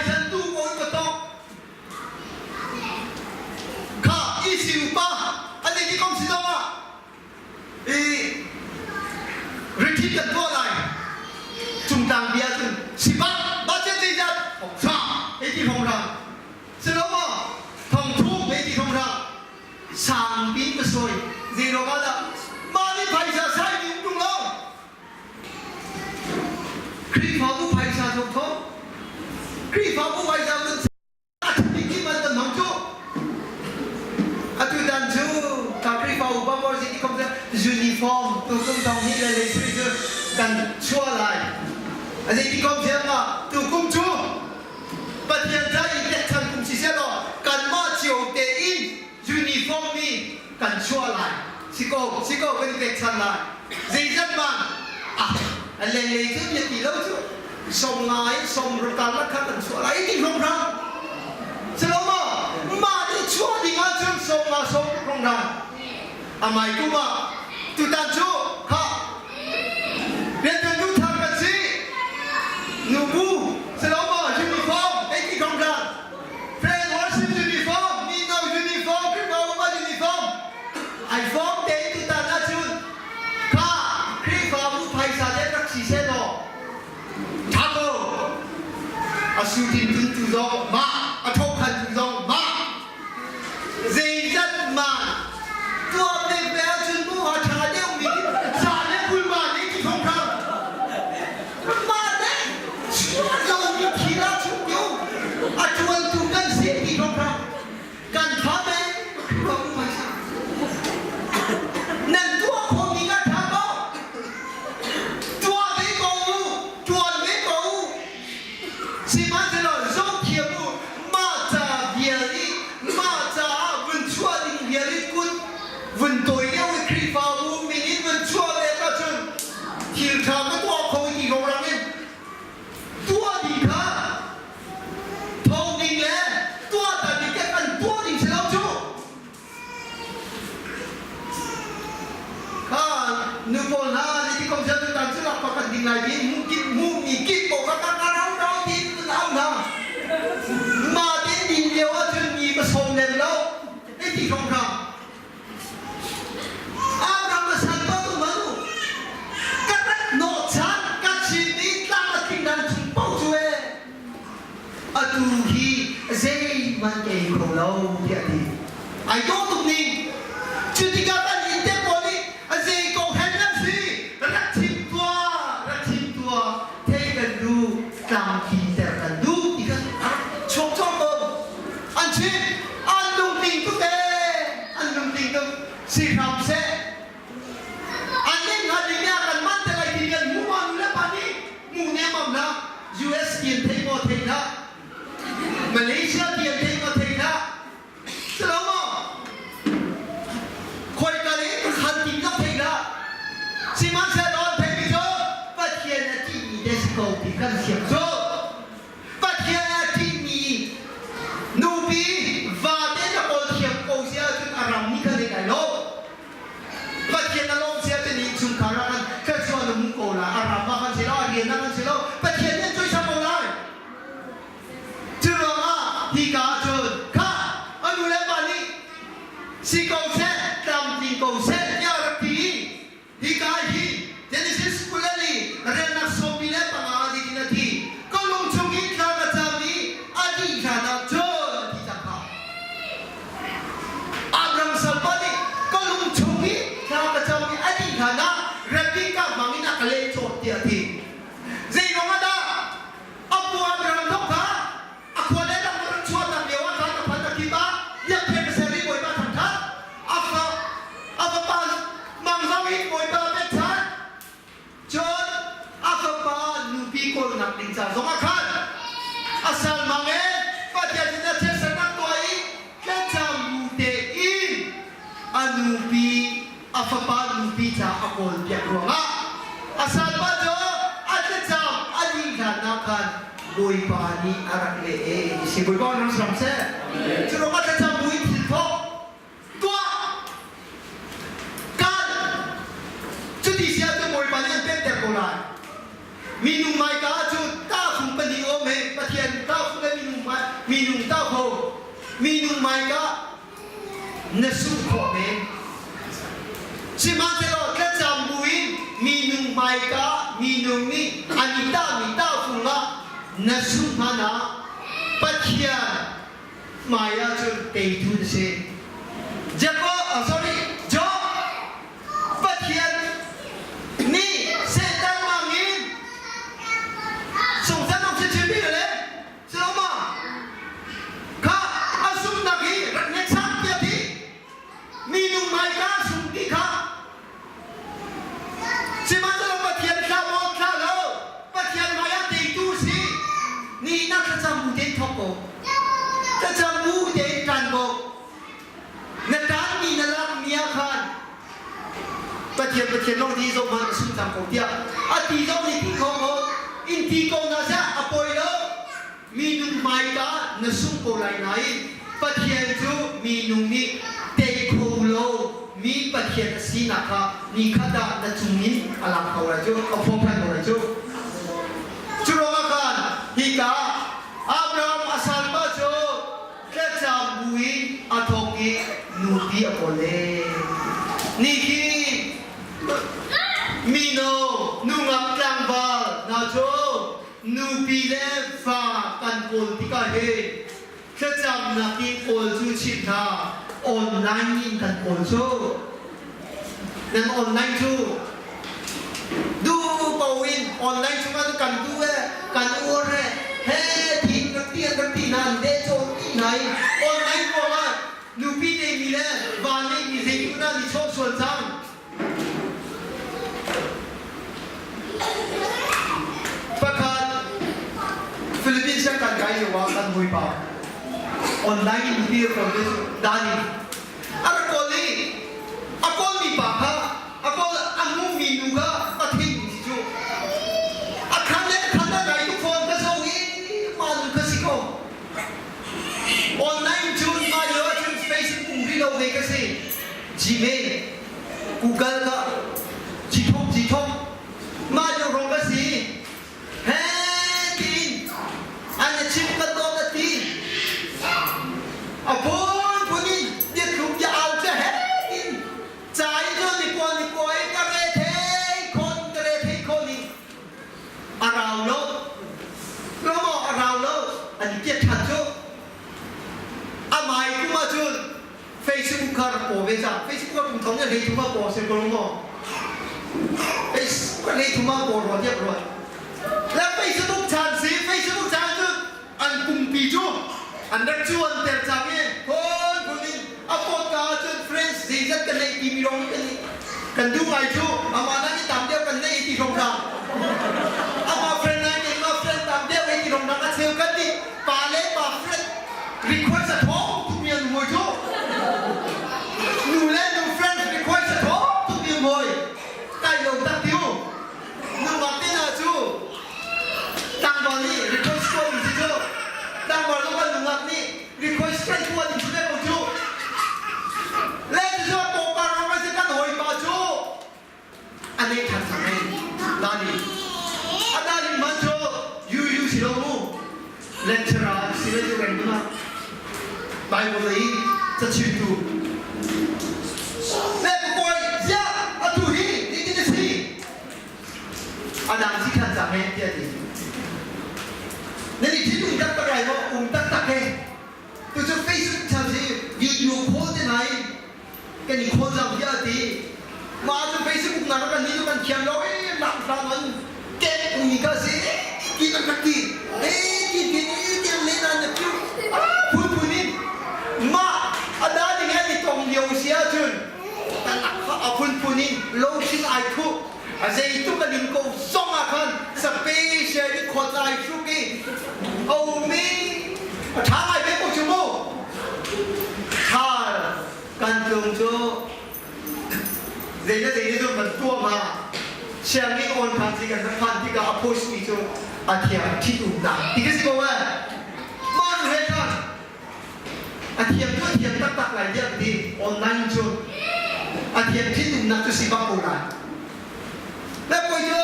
sawi. Zei ruangah dah mah nih phaisa sai mi um ṭung lo. Khrihfabu phaisa zong tho. Khrihfabu phaisa mun a ṭhami kim an kan hmang cu. Atu dan cu ka Khrihfa upa pawl sin i kom cu uniform tukum thong hnih le lei sui cu kan chuah lai. A zei ti kom siang ah tukum cu Pathian ca i pekchan kum si sehlaw kanmah cio tein uniform mi kan chuah lai. Si ko, si ko kan i pekchan lai. Zeizat man? Ah, a lenglei cu bia ti lo cu. Som nga in som karlak kha kan chuah lai ti hronghram. Si lo maw? Mah nih chuah ding ahcun som nga som hronghram. Amai kum ah tutan cu kha riantuantu thar kan si. Nubu si lo maw? Uniform ei ti hronghram. Friend worship uniform, mino uniform, Khrihfa upa uniform. Ai form tein tutan ahcun kha Khrihfabu phaisa te rak si seh law ṭha ko. A sutin tuntu zong mah, a thokhan tu zong mah. Zeizat mah tuah pek ve ahcun mu a ṭha deuhmi za le 20 ma ne ti thong hram. Mah le chuah lomi thil ah chung yo a ṭuantu kan si ti thong hram. Kan tha men Khrihfabu phaisa. Nan tuah khawhmi kan tha ko. Tuah ve ko u, ṭuan ve ko u. Sihmanhsehlaw zohthiam u, mah ca vial i mah caah vun chuah ding vial i kut vun tawi lio i Khrihfabu min in vun chuah ve ahcun thil ṭha ka tuah kho ti ko rang in tuah ding kha tho ding le tuah ta ding ke kan tuah ding si lo cu. Kha nu pawl hna nih ti kom tu tan cu lak pakhat ding lai tin mu kip mu mi kip po kha ka rau rau tin an au hna. Ma tin din lio ahcun mi va sawm lem lo. Ei ti hrawng hram. Abraham a san pa tu manu. Ka rat nawh chan ka chin i tlang a tling dan chung pau cu e. Atu hi zeihmanh ka ei kho lo tiah a ti. Ai dawh tuk ning. Cu tikah kan inn te pawl nih a zei kong hen nan si rak chim tuah rak chim tuah thei kan duh tlamtlinter kan duh ti kha chuak cawk ko. An chim an lungtling tuk ee an lungtling tuk si hram seh. An ning hngal ding ah kan man te lai ti kan hmu ma nu le pa nih hmu nemam hlah US ti an thei maw thei hlah Malaysia ti an thei maw thei hlah si lo maw khoika le khan ti tak thei hlah sihmanhsehlaw an theimi cu Pathian a ṭihmi te si ko ti kan siam cu Pathian a ṭihmi nupi vate na kawl thiam ko si ahcun a ram nih khan ei lai lo Pathian a lawm sia te nih chungkhar ah khan thluachuah na hmu ko lai. A ram ah khan si lo, a rian ah khan si lo, Pathian nih an cuaisam ko lai. Cu ruangah hika ah cun kha a nu le pa nih si ko seh, tlamtling ko seh tiah a rak ti i hika hi Genesis 24 relnak 15 ding in a ti. Ka lung chung i thla ka cam i a dih hlan ah cun a ti cang kha. Abraham salpa nih ka lung chung i thla ka cam i a dih hlan ah Rebekah hmang in a ka leh cawt tiah a ti. Zei ruangah dah a pu Abraham zong kha a khua le ram rak chuahnak lio ah khan a phan a kip ah biakṭheng a ser i Bawipa thangṭhat a fa a fapa mang zong in Bawipa pekchanh Cun a fapa nupi kawlnak ding ca zongah khan a salmang e Pathian sin a chiatsernak tuah i thlacam bu tein a nupi a fapa nupi ca a kawlpiak ruangah a salpa cu a thlacam a dih hlanah khan Bawipa nih a rak leh e ti si Bawipa ram ram seh. Cu ruangah thlacam bu in thil thawk tuah kal cuti si ahcun Bawipa nih an pekter ko lai minung hmaika ahcun tahfung pahnih um he Pathian tahfung le minung hmai minung tahfung minung hmaika na sungh khawh men sihmanhsehlaw thlacam buin minung hmaika minung nih an i tahmi tahfung ah na sungh hmanh ah Pathian hmai ahcun teitu na si. Jacob, oh, sorry, Thlacam bu tein thawk ko. Thlacam bu tein ṭan ko. Na ṭanmi na lakmi ah khan Pathian Pathian lawng ti zong hmanh sung cang ko tiah a ti zong nih ti kho ko. In ti ko na seh a pawi lo. Minung hmaika na sung ko lai nain Pathian cu minung nih tei kho lo mi Pathian a sinak kha nikhat ah na cungin a lang ko lai cu, a phuang ko lai cu. Cu ruangah khan hika Abraham a salpa cu thlacam buin a thawk i nupi a kawl le. Nihi mino nungak tlangval hna cu nupi le fa kan kawl tikah hin thlacamnak i kawl cu chim hna online in kan kawl cu nan online cu duh ko in online chungah cu kan duh e kan uar e he thin rak ti an rak ti hna an deh cawn ti hna i online ruangah nupi neimi le va neimi zeitluk dah an i chawh sual cang. Pakhat Philippines ah kan kai lio ah kan bawipa online in nupi a kawl cu Dani a rak kawl i a kawlmi pa kha a kawl a hmumi nu kha a theihmi si cu a khan le khan a ngai tuk fawn ka zo i mah nu kha si ko online cun mah lio ahcun Facebook um rih lo ve ka si Gmail Google ka Gthok Gthok mah lio rong a si he tiin an i chim kan dawt a ti a phunphun in biathlum bia al cu he tiin ca i cu ni kua ni kua i ka re thei khon ka re thei khon i a rau lo lo maw a rau lo an i piat ṭhan cu a mai kum ahcun Facebook kha rak paw ve cang. Facebook ah kum thong in hlei thum ah paw se ko lo maw? Facebook ah hlei thum ah paw rua tiah ruat. Le Facebook chan si, Facebook chan cu an pumpi cu an rak cuan ter cang i phun phun in a pawtka ahcun friends zeizat kan nei timi rong kan kan duh ngai cu amah nan i tam deuh kan nei ti rong hna amah friend nai keimah friend tam deuh ei ti rong hna a cheu kan nih pa le pa friend request a thawng tuk mi an hawi cu nu le nu friends request a thawng tuk mi an hawi kai lo tak tiu nungak te hna cu tlangval nih request tuah mi si cu tlangval zong kan nungak nih request friend tuah ding si ve ko cu le cu pawpa ram a si kan hawipa cu a nei ṭhan cang ei Dani a Dani man cu UU si lo mu lecturer si le cu reng duna Bible lei cachimtu le kawi zia atu hi nitin a si a dang si khan cang he tiah ti nan i thin um taktak lai maw um taktak he tu cu Facebook chan si video call te nai kan i khawn zau tiah a ti. Mah cu Facebook nak kan nih cu kan thiam lo i lak hram an ket mi ka si ti kan rak ti. E ti ti ni tiang le na na piu phunphun in mah a da ding an i tong lio si ahcun kan a phunphun in lotion ai thuh a zeituk a lim ko zong ah khan special i khot ai hruk i a um i a ṭha ngai ve ko cu mu Thal kan tlung cu zei le zei cu kan tuah ma sianginn on khan si kan rak phan tikah a post mi cu a thiam ṭhitumnak ti ka si ko eh mah nu he khan a thiam cu a thiam taktak lai tiah ka ti online cu a thiam ṭhitumnak cu si bak ko lai le poi cu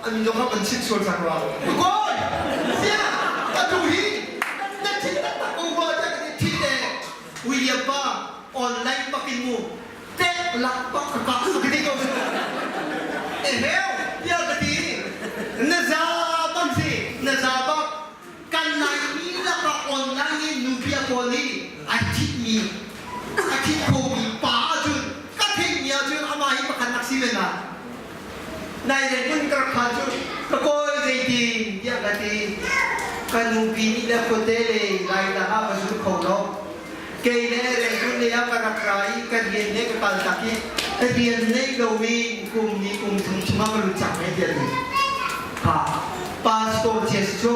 an zong kha kan chit sual cang rua kawi sia atu hi na ṭhit taktak ko rua tiah ka ti ṭhit eh William pa online bak in mu tek lak bak ka kah ka ti ko eheu tiah ka ti na za bak si na za bak kan Laimi lakah online in nupia pawl nih ai thitmi a thit khomi pa ahcun ka theihmi ahcun amah hi pakhat nak si ve na nai le kun ka rak phan cu ka kawi zeitin tiah ka ti ka nupi nih le khuate le Laitlang ah ka zul kho lo kei le rengkun lei ah ka rak ra i ka rian he ka kal tak i ka rian nei loin kum ni kum thum chungah ka lut cang he tiah ti kha pastor cia si cu.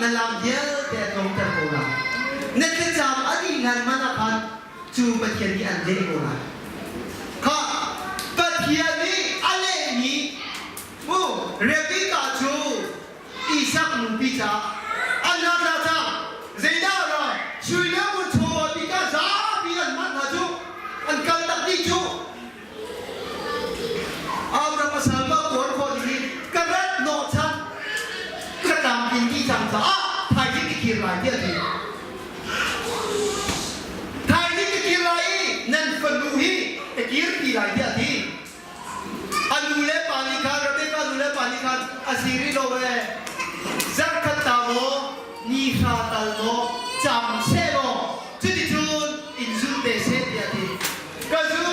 na lam vialte a tlawmter ko lai. Na thlacam a dih hlan hmanh ah khan cu Pathian nih an leh ko lai. Kha Pathian nih a lehmi mu Rebekah cu Isak nupi caah an hna tla cang. Zeidah ra sui le ngun chawva bik ah zapi an hman hna cu an kal tak dih cu. Abraham a salpa kawl khawh ding in ka rat hnawhchan ka tlamtlin dih cang caah thaizing ka kir lai tiah a ti. Thaizing ka kir lai i nan fanu hi ka kirpi lai tiah a ti. A nu le pa nih khan Rebekah nu le pa nih khan a si rih lo ee. Zarhkhat ta maw ni hra tal maw cam seh law cuticun in zul te seh tiah a ti. Ka zul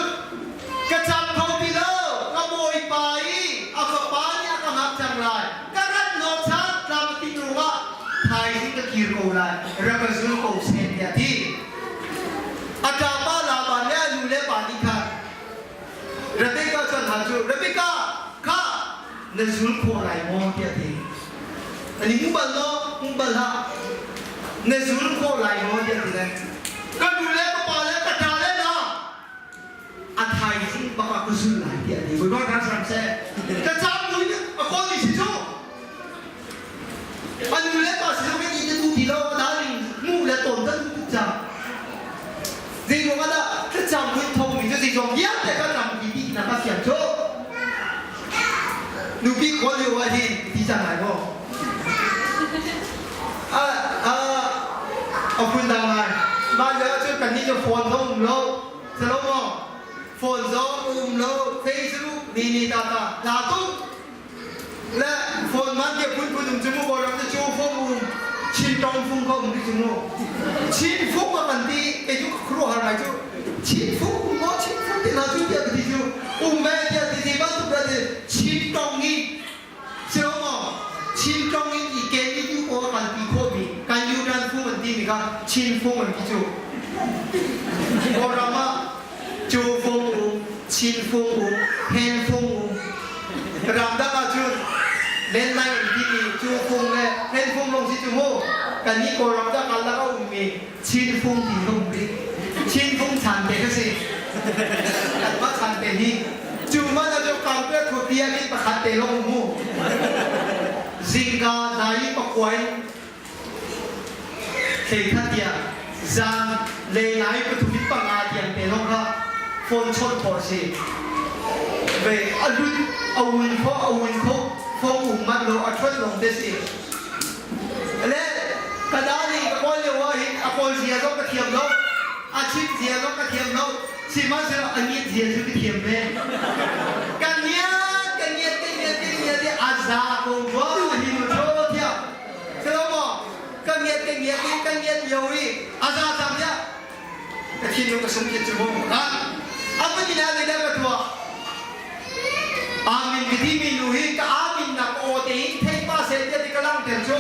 ka cam kho ti lo ka bawipa i a fapa nih a ka hngak cang lai. Ka rat hnawhchan tlam a tin ruangah thaizing ka kir ko lai rak ka zul ko seh tiah a ti. A ṭapa Laban le a nu le pa nih khan Rebekah cu an hal cu, Rebekah, kha na zul khawh lai maw? tiah a ti. An i hmu bal maw? Hmu bal hlah. Na zul khawh lai maw? tiah a ti le. Ka nu le ka pa le ka ṭa le na a thaizing bak ah ka zul lai tiah a ti. Bawipa hram hram seh. Ka cam nu in a kawl mi si cu. A nu le pa si zong in inn tu ti lo, a darling hmuh le tawn kan duh tuk cang. Zei ruang ah dah thlacam in thongmi cu zeizong vialte kan ram ti ti nak a fiang cu. Nupi kawl lio ah hin ti cang lai maw? A a a phun dang ngai. Mah lio ahcun kannih cu phone zong um lo, si lo maw? Phone zong um lo, Facebook ni ni ta ta la tuk. Le phone man ke phunphun um cu mu Kawlram cu cu phone um Chin tong fung ko um ti cu mu Chin fung a kan ti kei cu ka khuaruahhar ngai cu Chin fung um maw Chin fung ti hna cu tiah ka ti cu um ve tiah ti ti bantuk ra ti Chin tong i si lo maw Chin tong in i ken i tu ko a kan ti khawh mi kan Yudan fung an ti mi kha Chin fung an ti cu Kawlram ah Cu fung um, Chin fung um, Hen fung um. Ramdang ahcun lenlai an timi cu fung le Hen fung lawng si cu mu. Kannih Kawlram dah karlak a ummi Chin fung ti ka um rih. Chin fung chan te ka si. Kanmah chan te hi. Cu man ahcun Kampia khuapi ah khin pakhat te lawng um mu. Zingka nai pakuai Thleikhat tiang zan le nai pathum in panga tiang te lawng kha phone chawnh khawh a si. Ve a lut a un kho a un kho phone um manh lo a ṭhuat lawng te si. Le ka darling ka kawl lio ah hin a kawl zia zong ka thiam lo, a chim zia zong ka thiam lo, sihmanhsehlaw a ngiat zia cu ka thiam ve. Ka ngiat, ka ngiat, ka ngiat, ka ngiat i a za ko rua hi nu ṭhaw tiah Silo maw? Ka ngiat ka ngiat i ka ngiat lio i a za cang tiah ka thinlung ka sung khin cu mu. Ha? A panin ah zeidah ka tuah? Amen ka timi nu hi ka amin nak aw tein thei pa seh tiah ti ka langhter cu.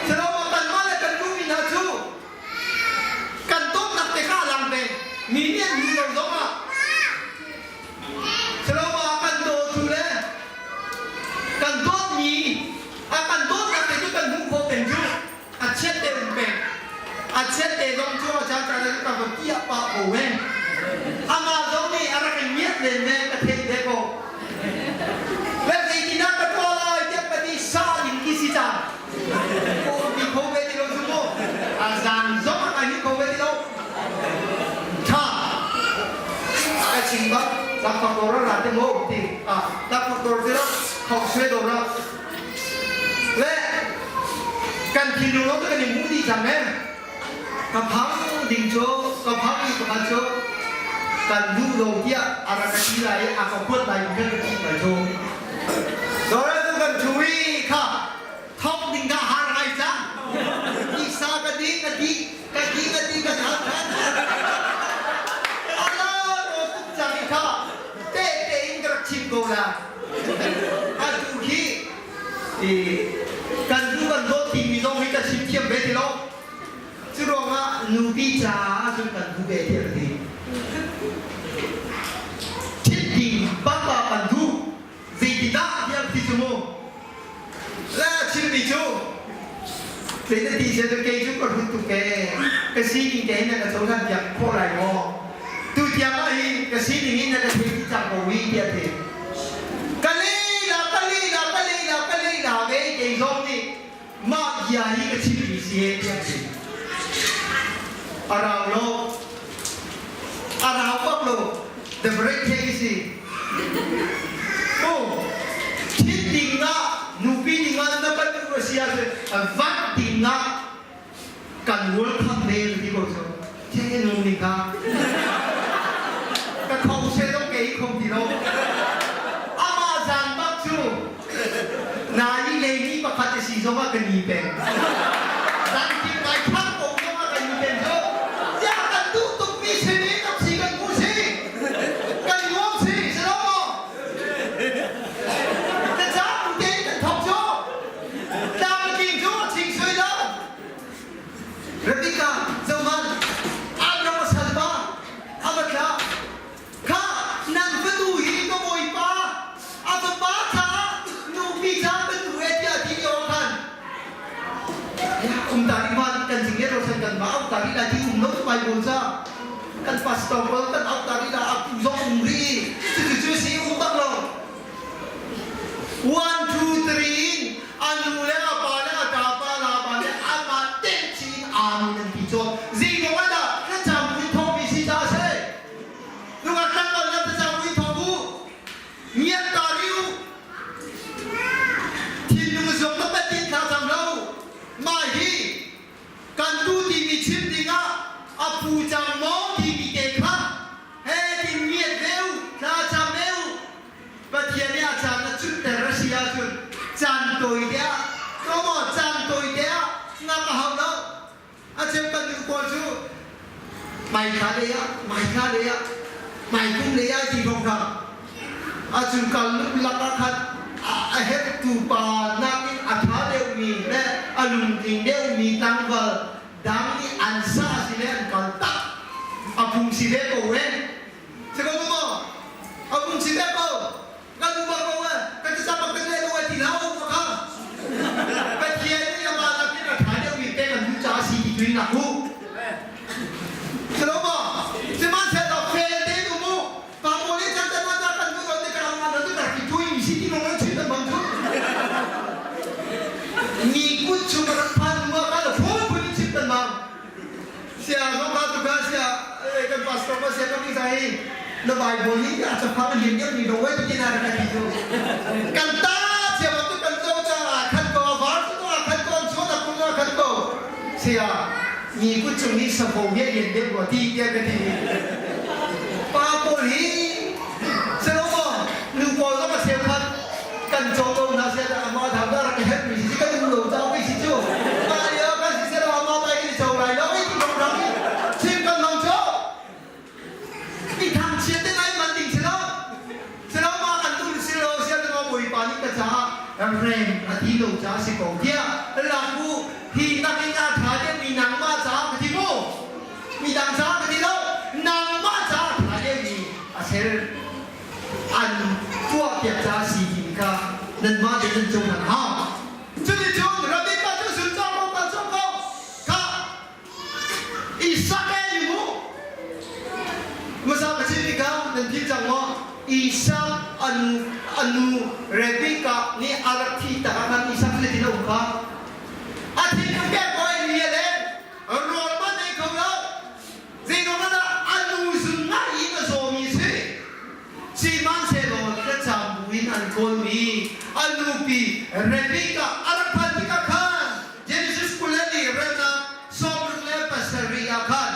Silo maw kanmah le kan duhmi hna cu kan dawtnak te kha a lang peng. Mi nih an duh lo zong ah Silo maw kan dawtu le kan dawtmi a kan dawtnak te cu kan hmuh khawh peng cu a chiat te um peng a chiat te zong cu a caan caan ah ka va kiah pah ko ve amah zong nih a rak i ngiat len ve ka theih ve ko le zeitindah ka tuah lai tiah ka ti sa ding khi si cang ko ti kho ve ti lo cu mu a zan zong a hi kho ve ti lo tha ka chim bak lakphak dawr ra te mo ti a lakphak dawr ti lo khau sue dawr ra Le kan thinlung lo kan i hmuh dih cang ee. Ka phang ding cu ka phang i pakhat cu kan duh lo tiah a rak ka ti lai i a ka huat lai mi kan ka ṭih lai cu. Dora cu kan ṭhu i kha thawk ding dah har ngai cang. Tisa ka ding ka ti ka ti ka ti ka thal than. Ala ro tuk cang i kha te tein ka rak chim ko la. Atu hi kan duh kan dawt timi zong hi ka chim thiam ve ti lo. Cu ruangah nupi caah cun kan duh ve ti an ti. Thit ding bak ah kan duh. Zeitindah ti an ti cu mu. Le chimmi cu. Zei na ti sia cu kei cu ka hrut tuk ee. Ka sining te hin na ka cohlan piak khawh lai maw? Tu tiang ah hin ka sining in na ka thei dih cang ko hi tiah a ti. Ka lila, ka lila, ka lila, ka lila ve kei zong nih mah bia hi ka chimmi si he tiah a ti. A rau lo. A rau bak lo. The break thei si. Oh, thit ding ah nupi ding ah na ban a si ahcun vat ding ah kan World Cup ne na ti ko cu. Theng nung ning kha. Ka khong se lo ke i khong ti lo. Amah zan bak cu na ni lei ni pakhat a si zong ah ka ni peng. Zan kim kai thang ko zong ah ka ni peng cu. Tiah kan duh tuk mi si ni tak si kan hmu si. Kan nuam si si lo maw? Na caan tein kan thawk cu. Tlamtling cu a ching sui lo. Rebecca zohhmanh Abraham a salpa a va thlah. Kha nan fanu hi ka bawipa a fapa caah nupi ca kan duh e tiah a ti lio ah khan um ta rih man kan zing le rosan kan ma au ta rih lai ti um lo cu Bible ca kan pastor pawl kan au ta rih la a pu zong um rih cucu cu si um bak lo One, two, three in a nu le a pa le a ṭapa la le amah tehchin in aa nan ti cawn. Zei kong ah dah thlacam in thawkmi si caah a si? Nungak tlangval nan thlacam in thawk u. Ngiat ta rih u. Thinlung zong na pat in thlacam lo. Mah hi kan tu timi chim dingah a phu cang maw timi te kha he tin ngiat ve u, thlacam ve u. Pathian nih a caan a cunter a si ahcun caan tawi te ah maw caan tawi te ah ngak a hau lo. A cheu kan nu pawl cu hmaithla lei ah hmaithla lei ah hmaikum lei ah ti hrawnghrang a cung kal lak ah khan a herhtu pa nakin a ṭha deuhmi le a lungtling deuhmi tlangval dang nih an sa si le an kal tak a phung si ve ko he Si ko maw? A vung si ve ko. Kan um bak ko eh. Kan ti bak kan le lo eh ti hlah u kha. Pathian nih amah nakin a ṭha deuhmi pek an duh caah si ti tu in nak u. Si lo maw? Sihmanhsehlaw fel tein um u. Pa pawl nih can can can kan duh lo ti kan ngan lo ti kan ti tu in si ti nong an chim kan bang cu. Mi kut chung rak phan mua ka la phun phun in chim kan bang. Sia zong kha tuka sia kan pastor pa sia kan hi na Bible hi a cafang lian deuh ni dong wai ti na ka ti cu kan ta sia bang tu kan zo cha khan ko var tu khan ko chu na kun khan ko sia mi kut chung ni safo hi lian deuh ko ti tia ka ti pa pawl hi selo mo nu pawl zong a cheu khat kan caw ko hna sia ama tham da rak help mi si kan um lo ca pi si cu ma lio kan si selo ama bai kan caw lai lo i ti kong rang i chim kan mang cho mi thang chia te nai man ding si lo selo ma kan tu si lo sia te ma bawipa nih ka caah rem a ti lo ca si ko tiah laku hi nakin a tha deuh mi nangmah caah ka ti mu midang caah ka ti lo nangmah caah tha deuh mi a ser an tuahpiak caah si timi kha nanmah te nan cung nan hau. Cuticun Rebekah cu zunzar ko kal cang ko kha Isak e i mu. Hmasa ka chim tikah nan philh cang maw? Isak anu anu Rebekah nih a rak thi tak ah khan Isak cu zeitin a um kha? A thinlung pek ko ai ni le rawl hmanh ei kho lo. Zeiruang ah dah a nu zun ngai in a zawmi a si? Sihmanhsehlaw thlacam buin an kawlmi a nupi Rebekah a rak phanh tikah khan Genesis 24 remnak 67 ah khan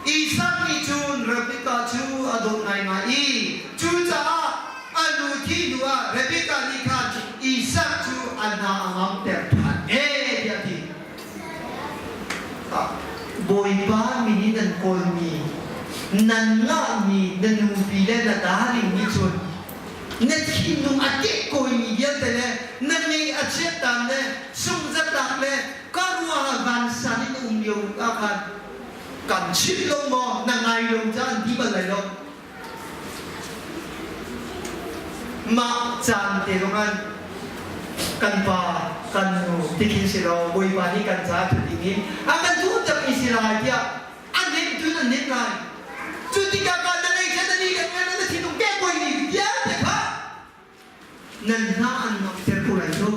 Isak nih cun Rebekah cu a dawt ngaingai i cucaah a nu thih hnuah Rebekah nih khan Isak cu a hna a ngamter ṭhan ee tiah a ti. Bawipa min in an kawlmi nan ngahmi na nupi le na darling nih cun na thinlung a kekkawimi vialte le na ngeih a chiattan le sungzatlak le ka ruangah vansan in na um lio ah khan kan chimh lo maw na ngai lo caah an ti bal lai lo. Mah caan te zong ah. Kan pa, kan nu tikhin si law Bawipa nih kan caah ṭha ding in a kan duhtermi si lai tiah a nem cun an nem lai. Cu tikah ka na lei khan na ni kan ngan na thinlung kekkuaimi vialte kha nan hna an nuamhter ko lai cu.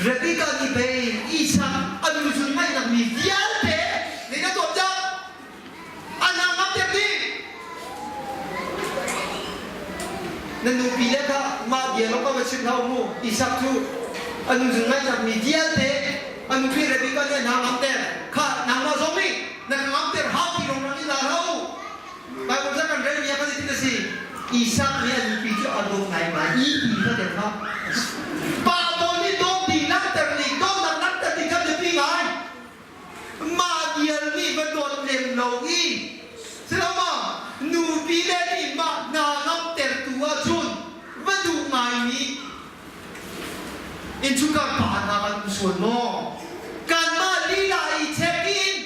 Rebekah nih pei Isak a nu cun ngaihnak mi vialte nih na tuah cang. A hna ngamter dih. Na nupi le kha mah bia lawng ka va chim hlah u mu. Isak cu a nu cun ngaihnak mi vialte a nupi Rebekah nih a hna ngamter. Kha nangmah zong nih na ka ngamter hau ti rong in la hlah u. Bible ca kan relmi ah kan zeitin a si? Isak nih a nupi cu a dawt ngaingai i ti kha tel kha. Pa pawl nih dawt ding langhter ning, dawtnak langhter ding kha biapi ngai. Mah vial nih va dawt lem lo i siloma nupi le nih mah hna ngamtertu ahcun va duh ngaimi innchungkhar pa hna kan um sual maw? Kanmah lila i check in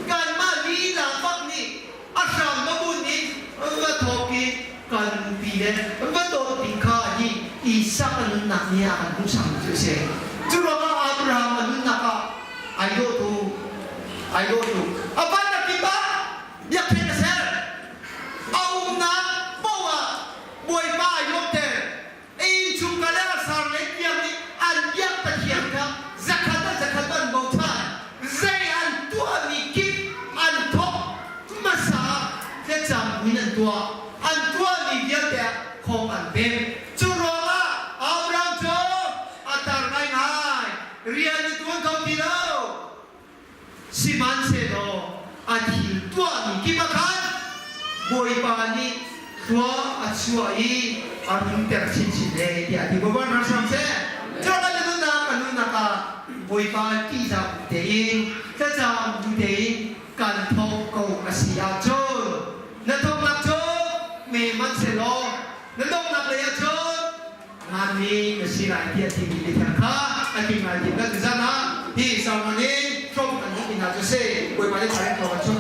kanmah lila bak nih a hram va bunh in va thawk i kan nupi le va dawt ding kha hi Isak a nunnak nih a kan hmuhsakmi cu a si. Cu ruangah Abraham a nunnak ah ai dawh tu ai dawh tu a vannak kip ah biakṭheng a ser. A umnak paoh ah Bawipa ai lawmhter. Innchungkhar le a sar le tiang nih an biak Pathian kha zakhat ah zakhat an bochan. Zei an tuahmi kip an thawk hmasa ah thlacam buin an tuah. An tuahmi vialte ah khong an pek. Cu ruangah Abraham cu a tar ngaingai. Rian a tuan kho ti lo. Sihmanhsehlaw a thil tuahmi kip ah khan Bawipa nih khua a chuah i a rumter chinchin e tiah a ti. Bawipa nih hram seh. Cucaah na nunnak ka nunnak ah Bawipa ṭihzah bu tein thlacam bu tein kan thawk ko a si ahcun na thawknak cu me hmanh sehlaw na donghnak lei ah cun nganmi na si lai tiah timi biathiang kha a ti ngai ti kan zan ah hi sermon in hrawm kan duhmi hna cu si Bawipa nih thar in thaw kan chuah.